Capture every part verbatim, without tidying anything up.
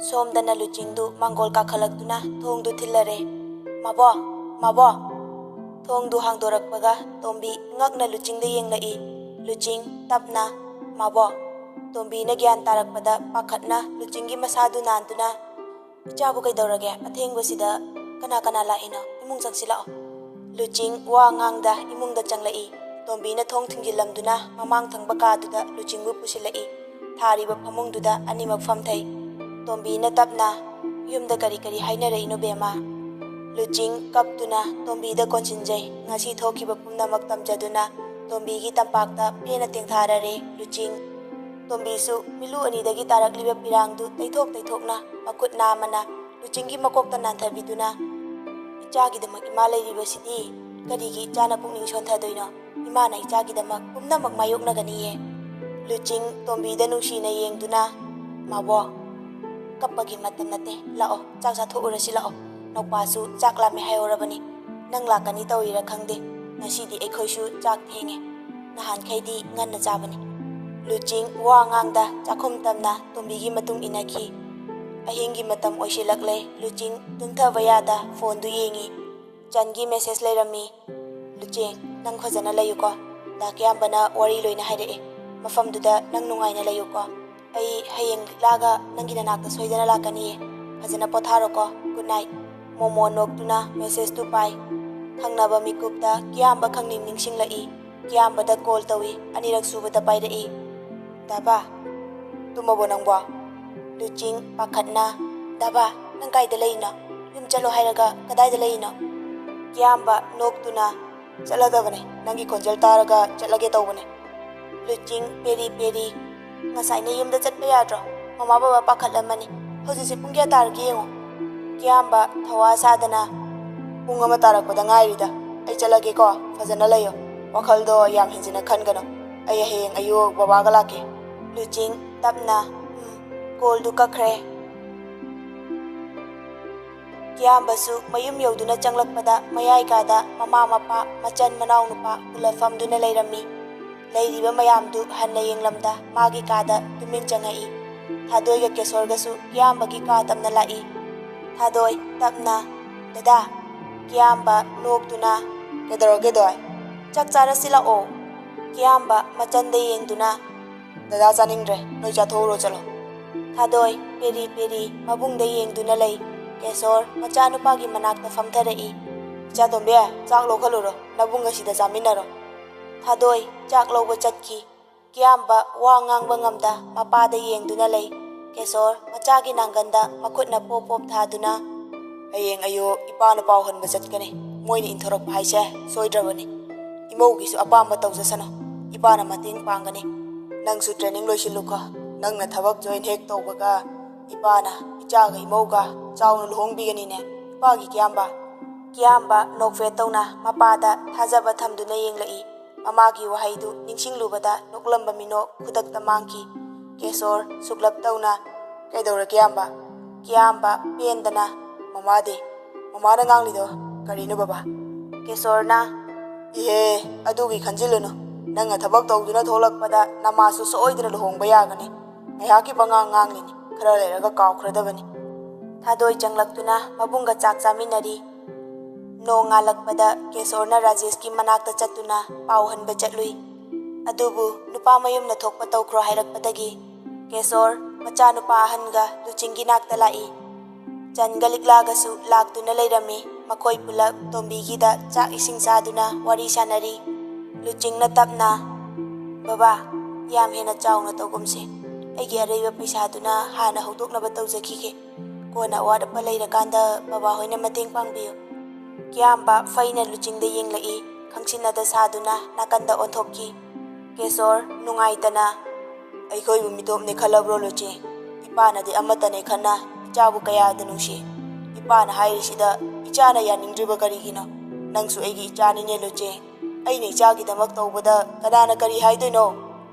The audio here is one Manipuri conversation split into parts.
ꯁꯣꯝꯗꯅ ꯂꯨꯆꯤꯡꯗꯨ ꯃꯥꯡꯒꯣꯜ ꯀꯥꯈꯠꯂꯛꯇꯨꯅ ꯊꯣꯡꯗꯨ ꯊꯤꯜꯂꯔꯦ꯫ "ꯃꯥꯕꯣ, ꯃꯥꯕꯣ!" ꯊꯣꯡꯗꯨ ꯍꯥꯡꯗꯣꯔꯛꯄꯒ ꯇꯣꯝꯕꯤ ꯉꯛꯅ ꯂꯨꯆꯤꯡꯗ ꯌꯦꯡꯂꯛꯏ꯫ ꯂꯨꯆꯤꯡ ꯇꯞꯅ, "ꯃꯥꯕꯣ!" ꯇꯣꯝꯕꯤꯅ ꯒ꯭ꯌꯥꯟ ꯇꯥꯔꯛꯄꯗ ꯄꯥꯈꯠꯅ ꯂꯨꯆꯤꯡꯒꯤ ꯃꯁꯥꯗꯨ ꯅꯥꯟꯗꯨꯅ, "ꯏꯆꯥꯕꯨ ꯀꯩꯗꯧꯔꯒꯦ? ꯑꯊꯦꯡꯕꯁꯤꯗ ꯀꯅꯥ ꯀꯅꯥ ꯂꯥꯛꯏꯅꯣ? ꯏꯃꯨꯡ ꯆꯪꯁꯤꯜꯂꯛꯑꯣ꯫" ꯂꯨꯆꯤꯡ ꯋꯥ ꯉꯥꯡꯗ ꯏꯃꯨꯡꯗ ꯆꯪꯂꯛꯏ꯫ ꯇꯣꯝꯕꯤꯅ ꯊꯣꯡ ꯊꯤꯡꯖꯤꯜꯂꯝꯗꯨꯅ ꯃꯃꯥꯡ ꯊꯪꯕ ꯀꯥꯗꯨꯗ ꯂꯨꯆꯤꯡꯕꯨ ꯄꯨꯁꯤꯜꯂꯛꯏ꯫ ꯊꯥꯔꯤꯕ ꯐꯃꯨꯡꯗꯨꯗ ꯑꯅꯤꯃꯛ ꯐꯝꯊꯩ꯫ ꯇꯣꯝꯕꯤꯅ ꯇꯞꯅ, "ꯌꯨꯝꯗ ꯀꯔꯤ ꯀꯔꯤ ꯍꯥꯏꯅꯔꯛꯏꯅꯣ, ꯕꯦꯝꯃ?" ꯂꯨꯆꯤꯡ ꯀꯞꯇꯨꯅ ꯇꯣꯝꯕꯤꯗ ꯀꯣꯟꯁꯤꯟꯖꯩ꯫ ꯉꯁꯤ ꯊꯣꯛꯈꯤꯕ ꯄꯨꯝꯅꯃꯛ ꯇꯝꯖꯗꯨꯅ ꯇꯣꯝꯕꯤꯒꯤ ꯇꯝꯄꯥꯛꯇ ꯄꯦꯟꯅ ꯇꯦꯡꯊꯥꯔꯔꯦ ꯂꯨꯆꯤꯡ꯫ ꯇꯣꯝꯕꯤꯁꯨ ꯃꯤꯠꯂꯨ ꯑꯅꯤꯗꯒꯤ ꯇꯥꯔꯛꯂꯤꯕ ꯄꯤꯔꯥꯡꯗꯨ ꯇꯩꯊꯣꯛ ꯇꯩꯊꯣꯛꯅ ꯃꯈꯨꯠ ꯅꯥꯝꯃꯅ ꯂꯨꯆꯤꯡꯒꯤ ꯃꯀꯣꯛꯇ ꯅꯥꯟꯊꯕꯤꯗꯨꯅ, "ꯏꯆꯥꯒꯤꯗꯃꯛ ꯏꯃꯥ ꯂꯩꯔꯤꯕꯁꯤꯗꯤ ꯀꯔꯤꯒꯤ ꯏꯆꯥꯅ ꯄꯨꯛꯅꯤꯡ ꯁꯣꯟꯊꯗꯣꯏꯅꯣ? ꯏꯃꯥꯅ ꯏꯆꯥꯒꯤꯗꯃꯛ ꯄꯨꯝꯅꯃꯛ ꯃꯥꯌꯣꯛꯅꯒꯅꯤꯌꯦ꯫" ꯂꯨꯆꯤꯡ ꯇꯣꯝꯕꯤꯗ ꯅꯨꯡꯁꯤꯅ ꯌꯦꯡꯗꯨꯅ, "ꯃꯥꯕꯣ, ꯀꯞꯄꯒꯤ ꯃꯇꯝ ꯅꯠꯇꯦ, ꯂꯥꯛꯑꯣ, ꯆꯥꯛ ꯆꯥꯊꯣꯛꯎꯔꯁꯤ ꯂꯥꯛꯑꯣ꯫ ꯅꯧꯄꯥꯁꯨ ꯆꯥꯛ ꯂꯥꯝꯃꯦ ꯍꯥꯏꯍꯧꯔꯕꯅꯤ꯫ ꯅꯪ ꯂꯥꯛꯀꯅꯤ ꯇꯧꯔꯤꯔ ꯈꯪꯗꯦ, ꯉꯁꯤꯗꯤ ꯑꯩꯈꯣꯏꯁꯨ ꯆꯥꯛ ꯊꯦꯡꯉꯦ꯫ ꯅꯍꯥꯟꯈꯩꯗꯤ ꯉꯟꯅ ꯆꯥꯕꯅꯤ꯫" ꯂꯨꯆꯤꯡ ꯋꯥ ꯉꯥꯡꯗ ꯆꯥꯛꯈꯨꯝ ꯇꯝꯅ ꯇꯣꯝꯕꯤꯒꯤ ꯃꯇꯨꯡ ꯏꯟꯅꯈꯤ꯫ ꯑꯍꯤꯡꯒꯤ ꯃꯇꯝ ꯑꯣꯏꯁꯤꯜꯂꯛꯂꯦ꯫ ꯂꯨꯆꯤꯡ ꯇꯨꯝꯊꯕ ꯌꯥꯗ ꯐꯣꯟꯗꯨ ꯌꯦꯡꯉꯤ꯫ ꯆꯟꯒꯤ ꯃꯦꯁꯦꯖ ꯂꯩꯔꯝꯃꯤ꯫ "ꯂꯨꯆꯤꯡ, ꯅꯪ ꯐꯖꯅ ꯂꯩꯌꯨꯀꯣ꯫ ꯗꯥ ꯀꯤꯌꯥꯝꯕꯅ ꯋꯥꯔꯤ ꯂꯣꯏꯅ ꯍꯥꯏꯔꯛꯑꯦ꯫ ꯃꯐꯝꯗꯨꯗ ꯅꯪ ꯅꯨꯡꯉꯥꯏꯅ ꯂꯩꯌꯨꯀꯣ꯫ ꯑꯩ ꯍꯌꯦꯡ ꯂꯤꯛꯂꯥꯒ ꯅꯪꯒꯤ ꯅꯅꯥꯛꯇ ꯁꯣꯏꯗꯅ ꯂꯥꯛꯀꯅꯤꯌꯦ꯫ ꯐꯖꯅ ꯄꯣꯊꯥꯔꯣꯀꯣ꯫ Good night." ꯃꯣꯃꯣ ꯅꯣꯛꯇꯨꯅ ꯃꯦꯁꯦꯖꯇꯨ ꯄꯥꯏ꯫ ꯊꯪꯅꯕ ꯃꯤꯀꯨꯞꯇ ꯀꯤꯌꯥꯝꯕ ꯈꯪꯅꯤꯡ ꯅꯤꯡꯁꯤꯡꯂꯛꯏ꯫ ꯀꯤꯌꯥꯝꯕꯗ ꯀꯣꯜ ꯇꯧꯏ꯫ ꯑꯅꯤꯔꯛ ꯁꯨꯕꯗ ꯄꯥꯏꯔꯛꯏ꯫ "ꯗꯥꯕ, ꯇꯨꯝꯃꯕꯣ ꯅꯪꯕꯣ?" ꯂꯨꯆꯤꯡ ꯄꯥꯈꯠꯅ, "ꯗꯥꯕ, ꯅꯪ ꯀꯥꯏꯗ ꯂꯩꯔꯤꯅꯣ? ꯌꯨꯝ ꯆꯠꯂꯣ ꯍꯥꯏꯔꯒ ꯀꯗꯥꯏꯗ ꯂꯩꯔꯤꯅꯣ?" ꯀꯤꯌꯥꯝꯕ ꯅꯣꯛꯇꯨꯅ, "ꯆꯠꯂꯗꯕꯅꯦ꯫ ꯅꯪꯒꯤ ꯈꯣꯟꯖꯦꯜ ꯇꯥꯔꯒ ꯆꯠꯂꯒꯦ ꯇꯧꯕꯅꯦ꯫" ꯂꯨꯆꯤꯡ ꯄꯦꯔꯤ ꯄꯦꯔꯤ, "ꯉꯁꯥꯏꯅ ꯌꯨꯝꯗ ꯆꯠꯄ ꯌꯥꯗ꯭ꯔꯣ? ꯃꯃꯥ ꯕꯕꯥ ꯄꯥꯈꯠꯂꯝꯃꯅꯤ꯫ ꯍꯧꯖꯤꯛꯁꯦ ꯄꯨꯡ ꯀꯌꯥ ꯇꯥꯔꯒꯦ ꯌꯦꯡꯉꯣ꯫" ꯀꯤꯌꯥꯝꯕ ꯊꯋꯥ ꯁꯥꯗꯅ, "ꯄꯨꯡ ꯑꯃ ꯇꯥꯔꯛꯄꯗ ꯉꯥꯏꯔꯤꯗ꯫ ꯑꯩ ꯆꯠꯂꯒꯦꯀꯣ꯫ ꯐꯖꯅ ꯂꯩꯌꯣ꯫ ꯋꯥꯈꯜꯗꯣ ꯌꯥꯝ ꯍꯦꯟꯖꯤꯟꯅ ꯈꯟꯒꯅꯨ꯫ ꯑꯩ ꯍꯌꯦꯡ ꯑꯌꯨꯛ ꯕꯕꯥꯒ ꯂꯥꯛꯀꯦ꯫" ꯂꯨꯆꯤꯡ ꯇꯞꯅ, "ꯎꯝ꯫" ꯀꯣꯜꯗꯨ ꯀꯛꯈ꯭ꯔꯦ꯫ ꯀꯤꯌꯥꯝꯕꯁꯨ ꯃꯌꯨꯝ ꯌꯧꯗꯨꯅ ꯆꯪꯂꯛꯄꯗ ꯃꯌꯥꯏ ꯀꯥꯗ ꯃꯃꯥ ꯃꯄꯥ, ꯃꯆꯟ ꯃꯅꯥꯎ ꯅꯨꯄꯥ ꯄꯨꯂꯞ ꯐꯝꯗꯨꯅ ꯂꯩꯔꯝꯃꯤ꯫ ꯂꯩꯔꯤꯕ ꯃꯌꯥꯝꯗꯨ ꯍꯟꯅ ꯌꯦꯡꯂꯝꯗ ꯃꯥꯒꯤ ꯀꯥꯗ ꯇꯨꯃꯤꯟ ꯆꯪꯉꯛꯏ꯫ ꯊꯥꯗꯣꯏꯒ ꯀꯦꯁꯣꯔꯒꯁꯨ ꯀꯤꯌꯥꯝꯕꯒꯤ ꯀꯥ ꯇꯝꯅ ꯂꯥꯛꯏ꯫ ꯊꯥꯗꯣꯏ, ꯇꯞꯅ, "ꯗꯗꯥ!" ꯀꯤꯌꯥꯝꯕ, ꯅꯣꯛꯇꯨꯅ, "ꯀꯩꯗꯧꯔꯒꯦ, ꯗꯣꯏ? ꯆꯥꯛ ꯆꯥꯔꯁꯤ ꯂꯥꯛꯑꯣ꯫" ꯀꯤꯌꯥꯝꯕ, ꯃꯆꯟꯗ ꯌꯦꯡꯗꯨꯅ, "ꯗꯗꯥ ꯆꯥꯅꯤꯡꯗ꯭ꯔꯦ, ꯅꯣꯏ ꯆꯥꯊꯣꯛꯎꯔꯣ ꯆꯠꯂꯣ꯫" ꯊꯥꯗꯣꯏ, ꯄꯦꯔꯤ ꯄꯦꯔꯤ, ꯃꯕꯨꯡꯗ ꯌꯦꯡꯗꯨꯅ ꯂꯩ꯫ ꯀꯦꯁꯣꯔ, ꯃꯆꯥꯅꯨꯄꯥꯒꯤ ꯃꯅꯥꯛꯇ ꯐꯝꯊꯔꯛꯏ꯫ "ꯏꯆꯥ ꯇꯣꯝꯕꯤ, ꯆꯥꯛ ꯂꯧꯈꯠꯂꯨꯔꯣ, ꯅꯕꯨꯡ ꯑꯁꯤꯗ ꯆꯥꯃꯤꯟꯅꯔꯣ꯫" ꯊꯥꯗꯣꯏ, ꯆꯥꯛ ꯂꯧꯕ ꯆꯠꯈꯤ꯫ ꯀꯤꯌꯥꯝꯕ ꯋꯥ ꯉꯥꯡꯕ ꯉꯝꯗ ꯃꯄꯥꯗ ꯌꯦꯡꯗꯨꯅ ꯂꯩ꯫ ꯀꯦꯁꯣꯔ, ꯃꯆꯥꯒꯤ ꯅꯥꯡꯒꯟꯗ ꯃꯈꯨꯠꯅ ꯄꯣꯞ ꯄꯣꯞ ꯊꯥꯗꯨꯅ, "ꯍꯌꯦꯡ ꯑꯌꯨꯛ ꯏꯄꯥꯅ ꯄꯥꯎ ꯍꯟꯕ ꯆꯠꯀꯅꯤ꯫ ꯃꯣꯏꯅ ꯏꯟꯊꯣꯔꯛꯄ ꯍꯥꯏꯁꯦ ꯁꯣꯏꯗ꯭ꯔꯕꯅꯤ꯫ ꯏꯃꯧꯒꯤꯁꯨ ꯑꯄꯥꯝꯕ ꯇꯧꯖꯁꯅꯨ꯫ ꯏꯄꯥꯅ ꯃꯇꯦꯡ ꯄꯥꯡꯒꯅꯤ꯫ ꯅꯪꯁꯨ training ꯂꯣꯏꯁꯤꯜꯂꯨꯀꯣ꯫ ꯅꯪꯅ ꯊꯕꯛ join ꯍꯦꯛ ꯇꯧꯕꯒ ꯏꯄꯥꯅ ꯏꯆꯥꯒ ꯏꯃꯧꯒ ꯆꯥꯎꯅ ꯂꯨꯍꯣꯡꯕꯤꯒꯅꯤꯅꯦ, ꯏꯄꯥꯒꯤ ꯀꯤꯌꯥꯝꯕ꯫" ꯀꯤꯌꯥꯝꯕ ꯅꯣꯛꯐꯦꯠ ꯇꯧꯅ ꯃꯄꯥꯗ ꯊꯥꯖꯕ ꯊꯝꯗꯨꯅ ꯌꯦꯡꯂꯛꯏ꯫ ꯃꯃꯥꯒꯤ ꯋꯥꯍꯩꯗꯨ ꯅꯤꯡꯁꯤꯡꯂꯨꯕꯗ ꯅꯣꯛꯂꯝꯕ ꯃꯤꯅꯣꯛ ꯈꯨꯗꯛꯇ ꯃꯥꯡꯈꯤ꯫ ꯀꯦꯁꯣꯔ ꯁꯨꯛꯂꯞ ꯇꯧꯅ, "ꯀꯩꯗꯧꯔꯦ ꯀꯤꯌꯥꯝꯕ?" ꯀꯤꯌꯥꯝꯕ, ꯄꯦꯟꯗꯅ, "ꯃꯃꯥꯗꯤ? ꯃꯃꯥꯅ ꯉꯥꯡꯂꯤꯗꯣ ꯀꯔꯤꯅꯣ ꯕꯕꯥ?" ꯀꯦꯁꯣꯔꯅ, "ꯏꯍꯦ, ꯑꯗꯨꯒꯤ ꯈꯟꯖꯤꯜꯂꯨꯅꯨ꯫ ꯅꯪꯅ ꯊꯕꯛ ꯇꯧꯗꯨꯅ ꯊꯣꯛꯂꯛꯄꯗ ꯅꯃꯥꯁꯨ ꯁꯣꯏꯗꯅ ꯂꯨꯍꯣꯡꯕ ꯌꯥꯒꯅꯤ꯫ ꯉꯥꯏꯍꯥꯛꯀꯤ ꯄꯉꯥꯡ ꯉꯥꯡꯂꯤꯅꯤ, ꯈꯔ ꯂꯩꯔꯒ ꯀꯥꯎꯈ꯭ꯔꯗꯕꯅꯤ꯫" ꯊꯥꯗꯣꯏ ꯆꯪꯂꯛꯇꯨꯅ ꯃꯕꯨꯡꯒ ꯆꯥꯛ ꯆꯥꯃꯤꯟꯅꯔꯤ꯫ ꯅꯣꯡ ꯉꯥꯜꯂꯛꯄꯗ ꯀꯦꯁꯣꯔꯅ ꯔꯥꯖꯦꯁꯀꯤ ꯃꯅꯥꯛꯇ ꯆꯠꯇꯨꯅ ꯄꯥꯎ ꯍꯟꯕ ꯆꯠꯂꯨꯏ꯫ ꯑꯗꯨꯕꯨ ꯅꯨꯄꯥ ꯃꯌꯨꯝꯅ ꯊꯣꯛꯄ ꯇꯧꯈ꯭ꯔꯣ ꯍꯥꯏꯔꯛꯄꯗꯒꯤ ꯀꯦꯁꯣꯔ ꯃꯆꯥꯅꯨꯄꯥ ꯑꯍꯟꯒ ꯂꯨꯆꯤꯡꯒꯤ ꯅꯥꯛꯇ ꯂꯥꯛꯏ꯫ ꯆꯟꯒ ꯂꯤꯛꯂꯥꯒꯁꯨ ꯂꯥꯛꯇꯨꯅ ꯂꯩꯔꯝꯃꯤ꯫ ꯃꯈꯣꯏ ꯄꯨꯂꯞ ꯇꯣꯝꯕꯤꯒꯤꯗ ꯆꯥꯛ ꯏꯁꯤꯡ ꯆꯥꯗꯨꯅ ꯋꯥꯔꯤ ꯁꯥꯟꯅꯔꯤ꯫ ꯂꯨꯆꯤꯡꯅ ꯇꯞꯅ, "ꯕꯕꯥ, ꯌꯥꯝ ꯍꯦꯟꯅ ꯆꯥꯎꯅ ꯇꯧꯒꯨꯝꯁꯦ꯫ ꯑꯩꯒꯤ ꯑꯔꯩꯕ ꯄꯩꯁꯥꯗꯨꯅ ꯍꯥꯟꯅ ꯍꯧꯗꯣꯛꯅꯕ ꯇꯧꯖꯈꯤꯒꯦ꯫ ꯀꯣꯟꯅ ꯑꯋꯥꯠ ꯑꯄ ꯂꯩꯔꯀꯥꯟꯗ ꯕꯕꯥ ꯍꯣꯏꯅ ꯃꯇꯦꯡ ꯄꯥꯡꯕꯤꯌꯨ꯫" ꯀꯤꯌꯥꯝꯕ ꯐꯩꯅ ꯂꯨꯆꯤꯡꯗ ꯌꯦꯡꯂꯛꯏ꯫ ꯈꯪꯁꯤꯟꯅꯗ ꯁꯥꯗꯨꯅ ꯅꯥꯀꯟꯗ ꯑꯣꯟꯊꯣꯛꯈꯤ꯫ ꯀꯦꯁꯣꯔ ꯅꯨꯡꯉꯥꯏꯇꯅ, "ꯑꯩꯈꯣꯏꯕꯨ ꯃꯤꯇꯣꯞꯅꯦ ꯈꯜꯂꯕ꯭ꯔꯣ ꯂꯨꯆꯤꯡ? ꯏꯄꯥꯅꯗꯤ ꯑꯃꯠꯇꯅꯦ ꯈꯟꯅ ꯏꯆꯥꯕꯨ ꯀꯌꯥꯗ ꯅꯨꯡꯁꯤ꯫ ꯏꯄꯥꯅ ꯍꯥꯏꯔꯤꯁꯤꯗ ꯏꯆꯥꯅ ꯌꯥꯅꯤꯡꯗ꯭ꯔꯤꯕ ꯀꯔꯤꯒꯤꯅꯣ? ꯅꯪꯁꯨ ꯑꯩꯒꯤ ꯏꯆꯥꯅꯤꯅꯦ ꯂꯨꯆꯤꯡ꯫ ꯑꯩꯅ ꯏꯆꯥꯒꯤꯗꯃꯛ ꯇꯧꯕꯗ ꯀꯅꯥꯅ ꯀꯔꯤ ꯍꯥꯏꯗꯣꯏꯅꯣ?"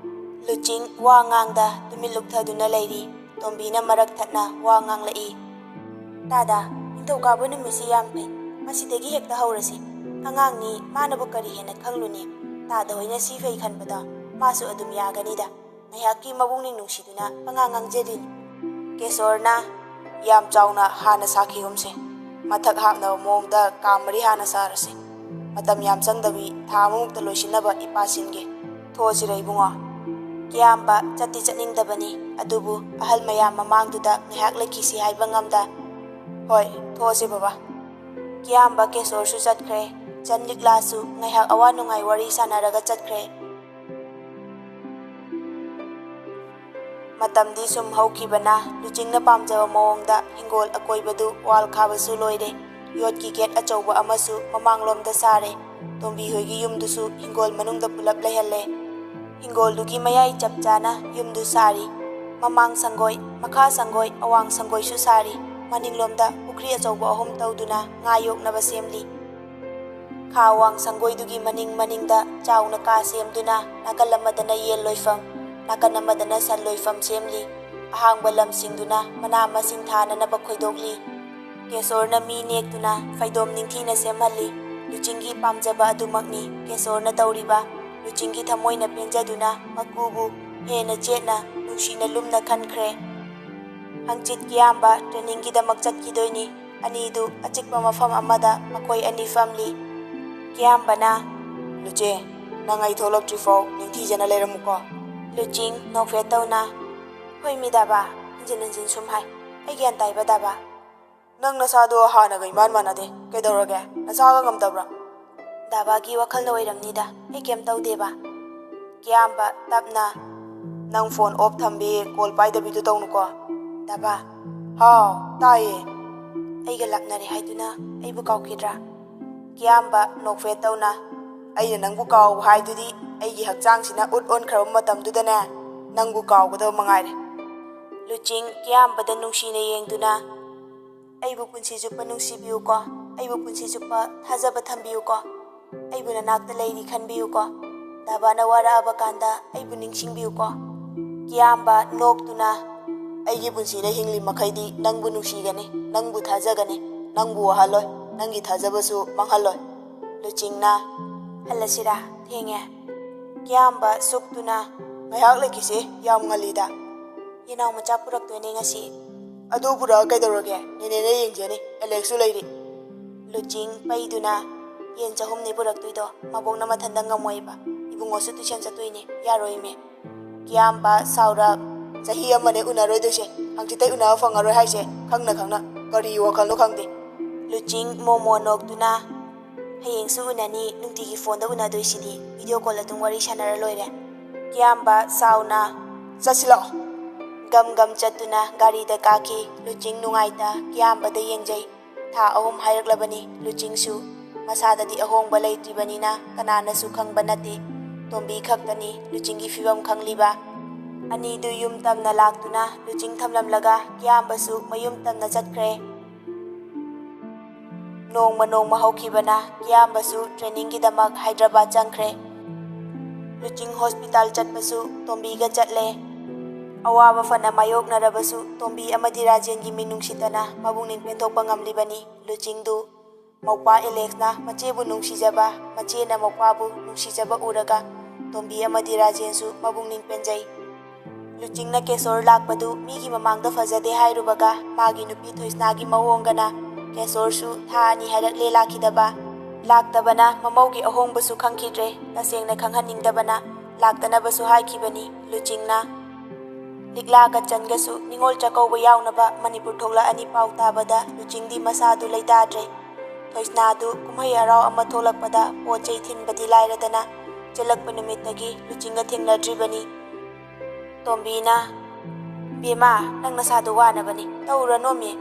ꯂꯨꯆꯤꯡ ꯋꯥ ꯉꯥꯡꯗ ꯇꯨꯃꯤꯟ ꯂꯨꯞꯊꯗꯨꯅ ꯂꯩꯔꯤ꯫ ꯇꯣꯝꯕꯤꯅ ꯃꯔꯛ ꯊꯠꯅ ꯋꯥ ꯉꯥꯡꯂꯛꯏ꯫ "ꯇꯥꯗ, ꯅꯤꯡꯊꯧꯀꯥꯕ ꯅꯨꯃꯤꯠꯁꯤ ꯌꯥꯝ ꯐꯩ꯫ ꯃꯁꯤꯗꯒꯤ ꯍꯦꯛꯇ ꯍꯧꯔꯁꯤ꯫ ꯑꯉꯥꯡꯅꯤ, ꯃꯥꯅꯕꯨ ꯀꯔꯤ ꯍꯦꯟꯅ ꯈꯪꯂꯨꯅꯤ? ꯇꯥꯗ ꯍꯣꯏꯅ ꯁꯤ ꯐꯩ ꯈꯟꯕꯗꯣ ꯃꯥꯁꯨ ꯑꯗꯨꯝ ꯌꯥꯒꯅꯤꯗ꯫ ꯉꯥꯏꯍꯥꯛꯀꯤ ꯃꯕꯨꯛꯅꯤꯡ ꯅꯨꯡꯁꯤꯗꯨꯅ ꯄꯉꯥꯡ ꯉꯥꯡꯖꯔꯤꯅꯤ꯫ ꯀꯦꯁꯣꯔꯅ, "ꯌꯥꯝ ꯆꯥꯎꯅ ꯍꯥꯟꯅ ꯁꯥꯈꯤꯒꯨꯝꯁꯦ꯫ ꯃꯊꯛ ꯍꯥꯞꯅꯕ ꯃꯑꯣꯡꯗ ꯀꯥ ꯃꯔꯤ ꯍꯥꯟꯅ ꯁꯥꯔꯁꯦ꯫ ꯃꯇꯝ ꯌꯥꯝ ꯆꯪꯗꯕꯤ ꯊꯥ ꯑꯃꯃꯨꯛꯇ ꯂꯣꯏꯁꯤꯟꯅꯕ ꯏꯄꯥ ꯁꯤꯟꯒꯦ꯫ ꯊꯣꯛꯑꯁꯤꯔ ꯏꯕꯨꯡꯉꯣ?" ꯀꯤꯌꯥꯝꯕ ꯆꯠꯇꯤ ꯆꯠꯅꯤꯡꯗꯕꯅꯤ, ꯑꯗꯨꯕꯨ ꯑꯍꯜ ꯃꯌꯥꯝ ꯃꯃꯥꯡꯗꯨꯗ ꯉꯥꯏꯍꯥꯛ ꯂꯩꯈꯤꯁꯤ ꯍꯥꯏꯕ ꯉꯝꯗ, "ꯍꯣꯏ, ꯊꯣꯛꯑꯁꯤ ꯕꯕꯥ"꯫ ꯀꯤꯌꯥꯝꯕ ꯀꯦꯁꯣꯔꯁꯨ ꯆꯠꯈ꯭ꯔꯦ꯫ ꯆꯟ ꯂꯤꯛꯂꯥꯁꯨ ꯉꯥꯏꯍꯥꯛ ꯑꯋꯥ ꯅꯨꯡꯉꯥꯏ ꯋꯥꯔꯤ ꯁꯥꯟꯅꯔꯒ ꯆꯠꯈ꯭ꯔꯦ꯫ ꯃꯇꯝꯗꯤ ꯁꯨꯝ ꯍꯧꯈꯤꯕꯅ ꯂꯨꯆꯤꯡꯅ ꯄꯥꯝꯖꯕ ꯃꯑꯣꯡꯗ ꯍꯤꯡꯒꯣꯜ ꯑꯀꯣꯏꯕꯗꯨ ꯋꯥꯜ ꯈꯥꯕꯁꯨ ꯂꯣꯏꯔꯦ꯫ ꯌꯣꯠꯀꯤ ꯒꯦꯠ ꯑꯆꯧꯕ ꯑꯃꯁꯨ ꯃꯃꯥꯡꯂꯣꯝꯗ ꯁꯥꯔꯦ꯫ ꯇꯣꯝꯕꯤ ꯍꯣꯏꯒꯤ ꯌꯨꯝꯗꯨꯁꯨ ꯍꯤꯡꯒꯣꯜ ꯃꯅꯨꯡꯗ ꯄꯨꯂꯞ ꯂꯩꯍꯜꯂꯦ꯫ ꯍꯤꯡꯒꯣꯜꯗꯨꯒꯤ ꯃꯌꯥꯏ ꯆꯞ ꯆꯥꯅ ꯌꯨꯝꯗꯨ ꯁꯥꯔꯤ꯫ ꯃꯃꯥꯡ ꯁꯪꯒꯣꯏ, ꯃꯈꯥ ꯁꯪꯒꯣꯏ, ꯑꯋꯥꯡ ꯁꯪꯒꯣꯏꯁꯨ ꯁꯥꯔꯤ꯫ ꯃꯅꯤꯡꯂꯣꯝꯗ ꯄꯨꯈ꯭ꯔꯤ ꯑꯆꯧꯕ ꯑꯍꯨꯝ ꯇꯧꯗꯨꯅ ꯉꯥ ꯌꯣꯛꯅꯕ ꯁꯦꯝꯂꯤ꯫ ꯈꯥ ꯋꯥꯡ ꯁꯪꯒꯣꯏꯗꯨꯒꯤ ꯃꯅꯤꯡ ꯃꯅꯤꯡꯗ ꯆꯥꯎꯅ ꯀꯥ ꯁꯦꯝꯗꯨꯅ ꯅꯥꯀꯜ ꯑꯃꯗꯅ ꯌꯦꯟ ꯂꯣꯏꯐꯝ, ꯅꯥꯀꯜ ꯑꯃꯗꯅ ꯁꯟ ꯂꯣꯏꯐꯝ ꯁꯦꯝꯂꯤ꯫ ꯑꯍꯥꯡꯕ ꯂꯝꯁꯤꯡꯗꯨꯅ ꯃꯅꯥ ꯃꯁꯤꯡ ꯊꯥꯅꯅꯕ ꯈꯣꯏꯗꯣꯛꯂꯤ꯫ ꯀꯦꯁꯣꯔꯅ ꯃꯤ ꯅꯦꯛꯇꯨꯅ ꯐꯩꯗꯣꯝ ꯅꯤꯡꯊꯤꯅ ꯁꯦꯝꯍꯜꯂꯤ꯫ ꯂꯨꯆꯤꯡꯒꯤ ꯄꯥꯝꯖꯕ ꯑꯗꯨꯃꯛꯅꯤ ꯀꯦꯁꯣꯔꯅ ꯇꯧꯔꯤꯕ꯫ ꯂꯨꯆꯤꯡꯒꯤ ꯊꯃꯣꯏꯅ ꯄꯦꯟꯖꯗꯨꯅ ꯃꯀꯨꯕꯨ ꯍꯦꯟꯅ ꯆꯦꯠꯅ, ꯅꯨꯡꯁꯤꯅ ꯂꯨꯝꯅ ꯈꯟꯈ꯭ꯔꯦ꯫ ꯍꯪꯆꯤꯠ ꯀꯤꯌꯥꯝꯕ ꯇ꯭ꯔꯦꯅꯤꯡꯒꯤꯗꯃꯛ ꯆꯠꯈꯤꯗꯣꯏꯅꯤ꯫ ꯑꯅꯤꯗꯨ ꯑꯆꯤꯛꯄ ꯃꯐꯝ ꯑꯃꯗ ꯃꯈꯣꯏ ꯑꯅꯤ ꯐꯝꯂꯤ꯫ ꯀꯤꯌꯥꯝꯕꯅ, "ꯂꯨꯆꯦ, ꯅꯪ ꯑꯩ ꯊꯣꯛꯂꯛꯇ꯭ꯔꯤꯐꯥꯎ ꯅꯤꯡꯊꯤꯖꯅ ꯂꯩꯔꯝꯃꯨꯀꯣ"꯫ ꯂꯨꯆꯤꯡ ꯅꯣꯛꯐꯦꯠ ꯇꯧꯅ, "ꯍꯣꯏ ꯃꯤ ꯗꯥꯕꯥ, ꯍꯟꯖꯤꯟ ꯍꯟꯖꯤꯟ ꯁꯨꯝ ꯍꯥꯏ꯫ ꯑꯩ ꯒ꯭ꯌꯥꯟ ꯇꯥꯏꯕ ꯗꯥꯕꯥ?" "ꯅꯪ ꯅꯁꯥꯗꯣ ꯍꯥꯟꯅꯒ ꯏꯃꯥꯟ ꯃꯥꯟꯅꯗꯦ꯫ ꯀꯩꯗꯧꯔꯒꯦ? ꯅꯁꯥꯒ ꯉꯝꯗꯕ꯭ꯔꯥ?" "ꯗꯥꯕꯥꯒꯤ ꯋꯥꯈꯜꯅ ꯑꯣꯏꯔꯝꯅꯤꯗ, ꯑꯩ ꯀꯩꯝ ꯇꯧꯗꯦꯕ"꯫ ꯀꯤꯌꯥꯝꯕ ꯇꯞꯅ, "ꯅꯪ ꯐꯣꯟ ꯑꯣꯐ ꯊꯝꯕꯤ, ꯀꯣꯜ ꯄꯥꯏꯗꯕꯤꯗꯨ ꯇꯧꯅꯨꯀꯣ"꯫ ꯗꯥꯕꯥ, "ꯍꯥꯎ, ꯇꯥꯏꯌꯦ"꯫ "ꯑꯩꯒ ꯂꯥꯛꯅꯔꯦ ꯍꯥꯏꯗꯨꯅ ꯑꯩꯕꯨ ꯀꯥꯎꯈꯤꯗ꯭ꯔꯥ?" ꯀꯤꯌꯥꯝꯕ ꯅꯣꯛꯐꯦꯠ ꯇꯧꯅ, "ꯑꯩꯅ ꯅꯪꯕꯨ ꯀꯥꯎ ꯍꯥꯏꯗꯨꯗꯤ ꯑꯩꯒꯤ ꯍꯛꯆꯥꯡꯁꯤꯅ ꯎꯠ ꯑꯣꯟꯈ꯭ꯔꯕ ꯃꯇꯝꯗꯨꯗꯅꯦ ꯅꯪꯕꯨ ꯀꯥꯎꯒꯗꯕ ꯃꯉꯥꯏꯔꯦ"꯫ ꯂꯨꯆꯤꯡ ꯀꯤꯌꯥꯝꯕꯗ ꯅꯨꯡꯁꯤꯅ ꯌꯦꯡꯗꯨꯅ, "ꯑꯩꯕꯨ ꯄꯨꯟꯁꯤ ꯆꯨꯞꯄ ꯅꯨꯡꯁꯤꯕꯤꯌꯨꯀꯣ, ꯑꯩꯕꯨ ꯄꯨꯟꯁꯤ ꯆꯨꯞꯄ ꯊꯥꯖꯕ ꯊꯝꯕꯤꯌꯨꯀꯣ, ꯑꯩꯕꯨ ꯅꯅꯥꯛꯇ ꯂꯩꯔꯤ ꯈꯟꯕꯤꯌꯨꯀꯣ, ꯗꯥꯕꯥꯅ ꯋꯥꯔꯛꯑꯕ ꯀꯥꯟꯗ ꯑꯩꯕꯨ ꯅꯤꯡꯁꯤꯡꯕꯤꯌꯨꯀꯣ"꯫ ꯀꯤꯌꯥꯝꯕ ꯅꯣꯛꯇꯨꯅ, "ꯑꯩꯒꯤ ꯄꯨꯟꯁꯤꯗ ꯍꯤꯡꯂꯤ ꯃꯈꯩꯗꯤ ꯅꯪꯕꯨ ꯅꯨꯡꯁꯤꯒꯅꯤ, ꯅꯪꯕꯨ ꯊꯥꯖꯒꯅꯤ, ꯅꯪꯕꯨ ꯋꯥꯍꯜꯂꯣꯏ, ꯅꯪꯒꯤ ꯊꯥꯖꯕꯁꯨ ꯃꯥꯡꯍꯜꯂꯣꯏ"꯫ ꯂꯨꯆꯤꯡꯅ, "ꯍꯜꯂꯁꯤꯔꯥ? ꯊꯦꯡꯉꯦ"꯫ ꯀꯤꯌꯥꯝꯕ ꯁꯨꯛꯇꯨꯅ, ꯉꯥꯏꯍꯥꯛ ꯂꯩꯈꯤꯁꯦ, ꯌꯥꯝ ꯉꯜꯂꯤꯗ꯫ ꯌꯦꯅꯥꯎ ꯃꯆꯥ ꯄꯨꯔꯛꯇꯣꯏꯅꯦ ꯉꯁꯤ꯫ ꯑꯗꯨ ꯄꯨꯔꯛꯑ ꯀꯩꯗꯧꯔꯒꯦ? ꯅꯦꯅꯦꯅ ꯌꯦꯡꯖꯅꯤ, ꯑꯦꯂꯦꯛꯁꯁꯨ ꯂꯩꯔꯤ꯫ ꯂꯨꯆꯤꯡ ꯄꯩꯗꯨꯅ ꯌꯦꯟ ꯆꯍꯨꯝꯅꯤ ꯄꯨꯔꯛꯇꯣꯏꯗꯣ, ꯃꯕꯣꯛꯅ ꯃꯊꯟꯇ ꯉꯝꯃꯣꯏꯕ꯫ ꯏꯕꯨꯡꯉꯣꯁꯨ ꯇꯨꯏꯁꯟ ꯆꯠꯇꯣꯏꯅꯦ, ꯌꯥꯔꯣꯏꯃꯦ꯫ ꯀꯤꯌꯥꯝꯕ ꯁꯥꯎꯔ, "ꯆꯍꯤ ꯑꯃꯅꯦ ꯎꯅꯔꯣꯏꯗꯣꯏꯁꯦ, ꯍꯪꯆꯤꯠꯇꯩ ꯎꯅꯕ ꯐꯪꯉꯔꯣꯏ ꯍꯥꯏꯁꯦ, ꯈꯪꯅ ꯈꯪꯅ꯫ ꯀꯔꯤ ꯋꯥꯈꯜꯅꯣ ꯈꯪꯗꯦ꯫" ꯂꯨꯆꯤꯡ ꯃꯣꯃꯣ ꯅꯣꯛꯇꯨꯅ, "ꯍꯌꯦꯡꯁꯨ ꯎꯅꯅꯤ, ꯅꯨꯡꯇꯤꯒꯤ ꯐꯣꯟꯗ ꯎꯅꯗꯣꯏꯁꯤꯗꯤ, ꯚꯤꯗꯤꯑꯣ ꯀꯣꯜ ꯑꯗꯨꯝ ꯋꯥꯔꯤ ꯁꯥꯟꯅꯔ ꯂꯣꯏꯔꯦ꯫" ꯀꯤꯌꯥꯝꯕ ꯁꯥꯎꯅ, "ꯆꯠꯁꯤꯜꯂꯛꯑꯣ꯫" ꯒꯝ ꯒꯝ ꯆꯠꯇꯨꯅ ꯒꯥꯔꯤꯗ ꯀꯥꯈꯤ꯫ ꯂꯨꯆꯤꯡ ꯅꯨꯡꯉꯥꯏꯇ ꯀꯤꯌꯥꯝꯕꯗ ꯌꯦꯡꯖꯩ꯫ ꯊꯥ ꯑꯍꯨꯝ ꯍꯥꯏꯔꯛꯂꯕꯅꯤ ꯂꯨꯆꯤꯡꯁꯨ꯫ ꯃꯁꯥꯗꯗꯤ ꯑꯍꯣꯡꯕ ꯂꯩꯇ꯭ꯔꯤꯕꯅꯤꯅ ꯀꯅꯥꯅꯁꯨ ꯈꯪꯕ ꯅꯠꯇꯦ꯫ ꯇꯣꯝꯕꯤ ꯈꯛꯇꯅꯤ ꯂꯨꯆꯤꯡꯒꯤ ꯐꯤꯕꯝ ꯈꯪꯂꯤꯕ꯫ ꯑꯅꯤꯗꯨ ꯌꯨꯝ ꯇꯝꯅ ꯂꯥꯛꯇꯨꯅ ꯂꯨꯆꯤꯡ ꯊꯝꯂꯝꯂꯒ ꯀꯤꯌꯥꯝꯕꯁꯨ ꯃꯌꯨꯝ ꯇꯝꯅ ꯆꯠꯈ꯭ꯔꯦ꯫ ꯅꯣꯡꯃ ꯅꯣꯡꯃ ꯍꯧꯈꯤꯕꯅ ꯀꯤꯌꯥꯝꯕꯁꯨ ꯇ꯭ꯔꯦꯅꯤꯡꯒꯤꯗꯃꯛ ꯍꯥꯏꯗ꯭ꯔꯕꯥꯗ ꯆꯪꯈ꯭ꯔꯦ꯫ ꯂꯨꯆꯤꯡ ꯍꯣꯁꯄꯤꯇꯥꯜ ꯆꯠꯄꯁꯨ ꯇꯣꯝꯕꯤꯒ ꯆꯠꯂꯦ꯫ ꯑꯋꯥꯕ ꯐꯅ ꯃꯥꯌꯣꯛꯅꯔꯕꯁꯨ ꯇꯣꯝꯕꯤ ꯑꯃꯗꯤ ꯔꯥꯖꯦꯟꯒꯤ ꯃꯤꯅꯨꯡꯁꯤꯇꯅ ꯃꯕꯨꯛꯅꯤꯡ ꯄꯦꯟꯊꯣꯛꯄ ꯉꯝꯂꯤꯕꯅꯤ꯫ ꯂꯨꯆꯤꯡꯗꯨ ꯃꯧꯄ꯭ꯋꯥ ꯑꯦꯂꯦꯛꯁꯅ ꯃꯆꯦꯕꯨ ꯅꯨꯡꯁꯤꯖꯕ, ꯃꯆꯦꯅ ꯃꯧꯄ꯭ꯋꯥꯕꯨ ꯅꯨꯡꯁꯤꯖꯕ ꯎꯔꯒ ꯇꯣꯝꯕꯤ ꯑꯃꯗꯤ ꯔꯥꯖꯦꯟꯁꯨ ꯃꯕꯨꯛꯅꯤꯡ ꯄꯦꯟꯖꯩ꯫ ꯂꯨꯆꯤꯡꯅ ꯀꯦꯁꯣꯔ ꯂꯥꯛꯄꯗꯨ ꯃꯤꯒꯤ ꯃꯃꯥꯡꯗ ꯐꯖꯗꯦ ꯍꯥꯏꯔꯨꯕꯒ ꯃꯥꯒꯤ ꯅꯨꯄꯤ ꯊꯣꯏꯁꯅꯥꯒꯤ ꯃꯑꯣꯡꯒꯅ ꯀꯦꯁꯣꯔꯁꯨ ꯊꯥ ꯑꯅꯤ ꯍꯥꯏꯔꯛꯂꯦ ꯂꯥꯛꯈꯤꯗꯕ꯫ ꯂꯥꯛꯇꯕꯅ ꯃꯃꯧꯒꯤ ꯑꯍꯣꯡꯕꯁꯨ ꯈꯪꯈꯤꯗ꯭ꯔꯦ꯫ ꯇꯁꯦꯡꯅ ꯈꯪꯍꯟꯅꯤꯡꯗꯕꯅ ꯂꯥꯛꯇꯅꯕꯁꯨ ꯍꯥꯏꯈꯤꯕꯅꯤ꯫ ꯂꯨꯆꯤꯡꯅ ꯂꯤꯛꯂꯥꯒ ꯆꯟꯒꯁꯨ ꯅꯤꯉꯣꯜ ꯆꯥꯛꯀꯧꯕ ꯌꯥꯎꯅꯕ ꯃꯅꯤꯄꯨꯔ ꯊꯣꯛꯂꯛꯑꯅꯤ ꯄꯥꯎ ꯇꯥꯕꯗ ꯂꯨꯆꯤꯡꯗꯤ ꯃꯁꯥꯗꯨ ꯂꯩꯇꯥꯗ꯭ꯔꯦ꯫ ꯊꯣꯏꯁꯅꯥꯗꯨ ꯀꯨꯝꯍꯩ ꯍꯔꯥꯎ ꯑꯃ ꯊꯣꯛꯂꯛꯄꯗ ꯄꯣꯠ ꯆꯩ ꯊꯤꯟꯕꯗꯤ ꯂꯥꯏꯔꯗꯅ ꯆꯦꯜꯂꯛꯄ ꯅꯨꯃꯤꯠꯇꯒꯤ ꯂꯨꯆꯤꯡꯒ ꯊꯦꯡꯅꯗ꯭ꯔꯤꯕꯅꯤ꯫ ꯇꯣꯝꯕꯤꯅ, "ꯕꯦꯝꯃ, ꯅꯪ ꯅꯁꯥꯗꯣ ꯋꯥꯅꯕꯅꯤ, ꯇꯧꯔꯨꯔꯅꯣꯃꯤ꯫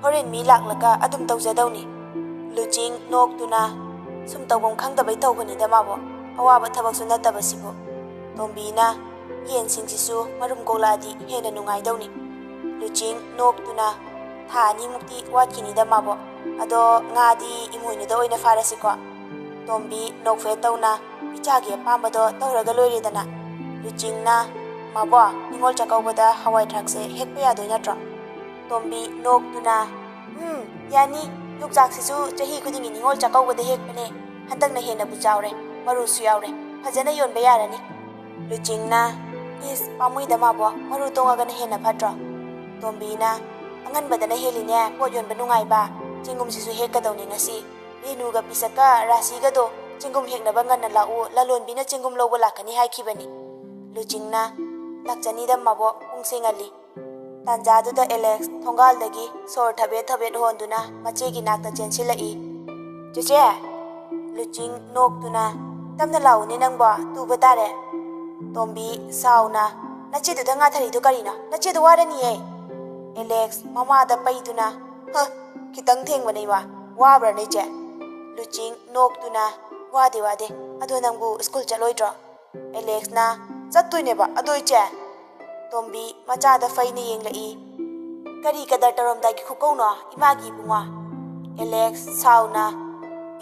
ꯍꯣꯔꯦꯟ ꯃꯤ ꯂꯥꯛꯂꯒ ꯑꯗꯨꯝ ꯇꯧꯖꯗꯧꯅꯤ꯫" ꯂꯨꯆꯤꯡ ꯅꯣꯛꯇꯨꯅ, "ꯁꯨꯝ ꯇꯧꯐꯝ ꯈꯪꯗꯕꯩ ꯇꯧꯕꯅꯤꯗ ꯃꯥꯕꯣ, ꯑꯋꯥꯕ ꯊꯕꯛꯁꯨ ꯅꯠꯇꯕꯁꯤꯕꯨ꯫" ꯇꯣꯝꯕꯤꯅ ꯌꯦꯟꯁꯤꯡꯁꯤꯁꯨ ꯃꯔꯨꯝ ꯀꯣꯛꯂꯛꯑꯗꯤ ꯍꯦꯟꯅ ꯅꯨꯡꯉꯥꯏꯗꯧꯅꯤ꯫ ꯂꯨꯆꯤꯡ ꯅꯣꯛꯇꯨꯅ, "ꯊꯥ ꯑꯅꯤꯃꯨꯛꯇꯤ ꯋꯥꯠꯈꯤꯅꯤꯗ ꯃꯥꯕꯣ꯫ ꯑꯗꯣ ꯉꯥꯗꯤ ꯏꯃꯣꯏꯅꯨꯗ ꯑꯣꯏꯅ ꯐꯥꯔꯁꯤꯀꯣ꯫" ꯇꯣꯝꯕꯤ ꯅꯣꯛꯐꯦꯠ ꯇꯧꯅ, "ꯏꯆꯥꯒꯤ ꯑꯄꯥꯝꯕꯗꯣ ꯇꯧꯔꯒ ꯂꯣꯏꯔꯦꯗꯅ꯫" ꯂꯨꯆꯤꯡꯅ, "ꯃꯥꯕꯣ, ꯅꯤꯉꯣꯜ ꯆꯥꯛꯀꯧꯕꯗ ꯍꯋꯥꯏ ꯊ꯭ꯔꯥꯛꯁꯦ ꯍꯦꯛꯄ ꯌꯥꯗꯣꯏ ꯅꯠꯇ꯭ꯔꯣ?" ꯇꯣꯝꯕꯤ ꯅꯣꯛꯇꯨꯅ, "ꯎꯝ, ꯌꯥꯅꯤ꯫ ꯌꯣꯡꯆꯥꯛꯁꯤꯁꯨ ꯆꯍꯤ ꯈꯨꯗꯤꯡꯒꯤ ꯅꯤꯉꯣꯜ ꯆꯥꯛꯀꯧꯕꯗ ꯍꯦꯛꯄꯅꯦ꯫ ꯍꯟꯗꯛꯅ ꯍꯦꯟꯅꯕꯨ ꯆꯥꯎꯔꯦ, ꯃꯔꯨꯁꯨ ꯌꯥꯎꯔꯦ꯫ ꯐꯖꯅ ꯌꯣꯟꯕ ꯌꯥꯔꯅꯤ꯫" ꯂꯨꯆꯤꯡꯅ, "ꯏꯁ, ꯄꯥꯝꯃꯨꯏꯗ ꯃꯥꯕꯣ, ꯃꯔꯨ ꯇꯣꯡꯉꯒꯅ ꯍꯦꯟꯅ ꯐꯠꯇ꯭ꯔꯣ?" ꯇꯣꯝꯕꯤꯅ, "ꯑꯉꯟꯕꯗꯅ ꯍꯦꯜꯂꯤꯅꯦ ꯄꯣꯠ ꯌꯣꯟꯕ ꯅꯨꯡꯉꯥꯏꯕ, ꯆꯦꯡꯒꯨꯝꯁꯤꯁꯨ ꯍꯦꯛꯀꯗꯧꯅꯤ ꯉꯁꯤ꯫ ꯔꯦꯅꯨꯒ ꯄꯤꯁꯛꯀ ꯔꯥꯁꯤꯒꯗꯣ ꯆꯦꯡꯒꯨꯝ ꯍꯦꯛꯅꯕ ꯉꯟꯅ ꯂꯥꯛꯎ, ꯂꯂꯣꯟꯕꯤꯅ ꯆꯦꯡꯒꯨꯝ ꯂꯧꯕ ꯂꯥꯛꯀꯅꯤ ꯍꯥꯏꯈꯤꯕꯅꯤ꯫" ꯂꯨꯆꯤꯡꯅ, "ꯂꯥꯛꯆꯅꯤꯗ ꯃꯥꯕꯣ, ꯄꯨꯡꯁꯦ ꯉꯜꯂꯤ꯫" ꯇꯥꯟꯖꯥꯗꯨꯗ ꯑꯦꯂꯦꯛꯁ ꯊꯣꯡꯒꯥꯜꯗꯒꯤ ꯁꯣꯔ ꯊꯕꯦꯠ ꯊꯕꯦꯠ ꯍꯣꯟꯗꯨꯅ ꯃꯆꯦꯒꯤ ꯅꯥꯛꯇ ꯆꯦꯟꯁꯤꯜꯂꯛꯏ꯫ "ꯆꯦꯆꯦ!" ꯂꯨꯆꯤꯡ ꯅꯣꯛꯇꯨꯅ, "ꯇꯞꯅ ꯂꯥꯛꯎꯅꯦ ꯅꯪꯕꯣ, ꯇꯨꯕ ꯇꯥꯔꯦ꯫" ꯇꯣꯝꯕꯤ ꯁꯥꯎꯅ, "ꯅꯆꯦꯗꯨꯗ ꯉꯥꯊꯔꯤꯗꯨ ꯀꯔꯤꯅꯣ? ꯅꯆꯦꯗꯨ ꯋꯥꯔꯅꯤꯌꯦ!" ꯑꯦꯂꯦꯛꯁ ꯃꯃꯥꯗ ꯄꯩꯗꯨꯅ, "ꯍ, ꯈꯤꯇꯪ ꯊꯦꯡꯕꯅꯦ ꯏꯃꯥ, ꯋꯥꯕ꯭ꯔꯅꯦ ꯏꯆꯦ?" ꯂꯨꯆꯤꯡ ꯅꯣꯛꯇꯨꯅ, "ꯋꯥꯗꯦ ꯋꯥꯗꯦ, ꯑꯗꯣ ꯅꯪꯕꯨ ꯁ꯭ꯀꯨꯜ ꯆꯠꯂꯣꯏꯗ꯭ꯔꯣ?" ꯑꯦꯂꯦꯛꯁꯅ, "ꯆꯠꯇꯣꯏꯅꯦꯕ, ꯑꯗꯣ ꯏꯆꯦ?" ꯇꯣꯝꯕꯤ ꯃꯆꯥꯗ ꯐꯩꯅ ꯌꯦꯡꯂꯛꯏ꯫ "ꯀꯔꯤ ꯀꯗꯔ ꯇꯧꯔꯝꯗꯥꯏꯒꯤ ꯈꯨꯀꯧꯅꯣ ꯏꯃꯥꯒꯤ ꯏꯕꯨꯡꯉꯣ?" ꯑꯦꯂꯦꯛꯁ ꯁꯥꯎꯅ,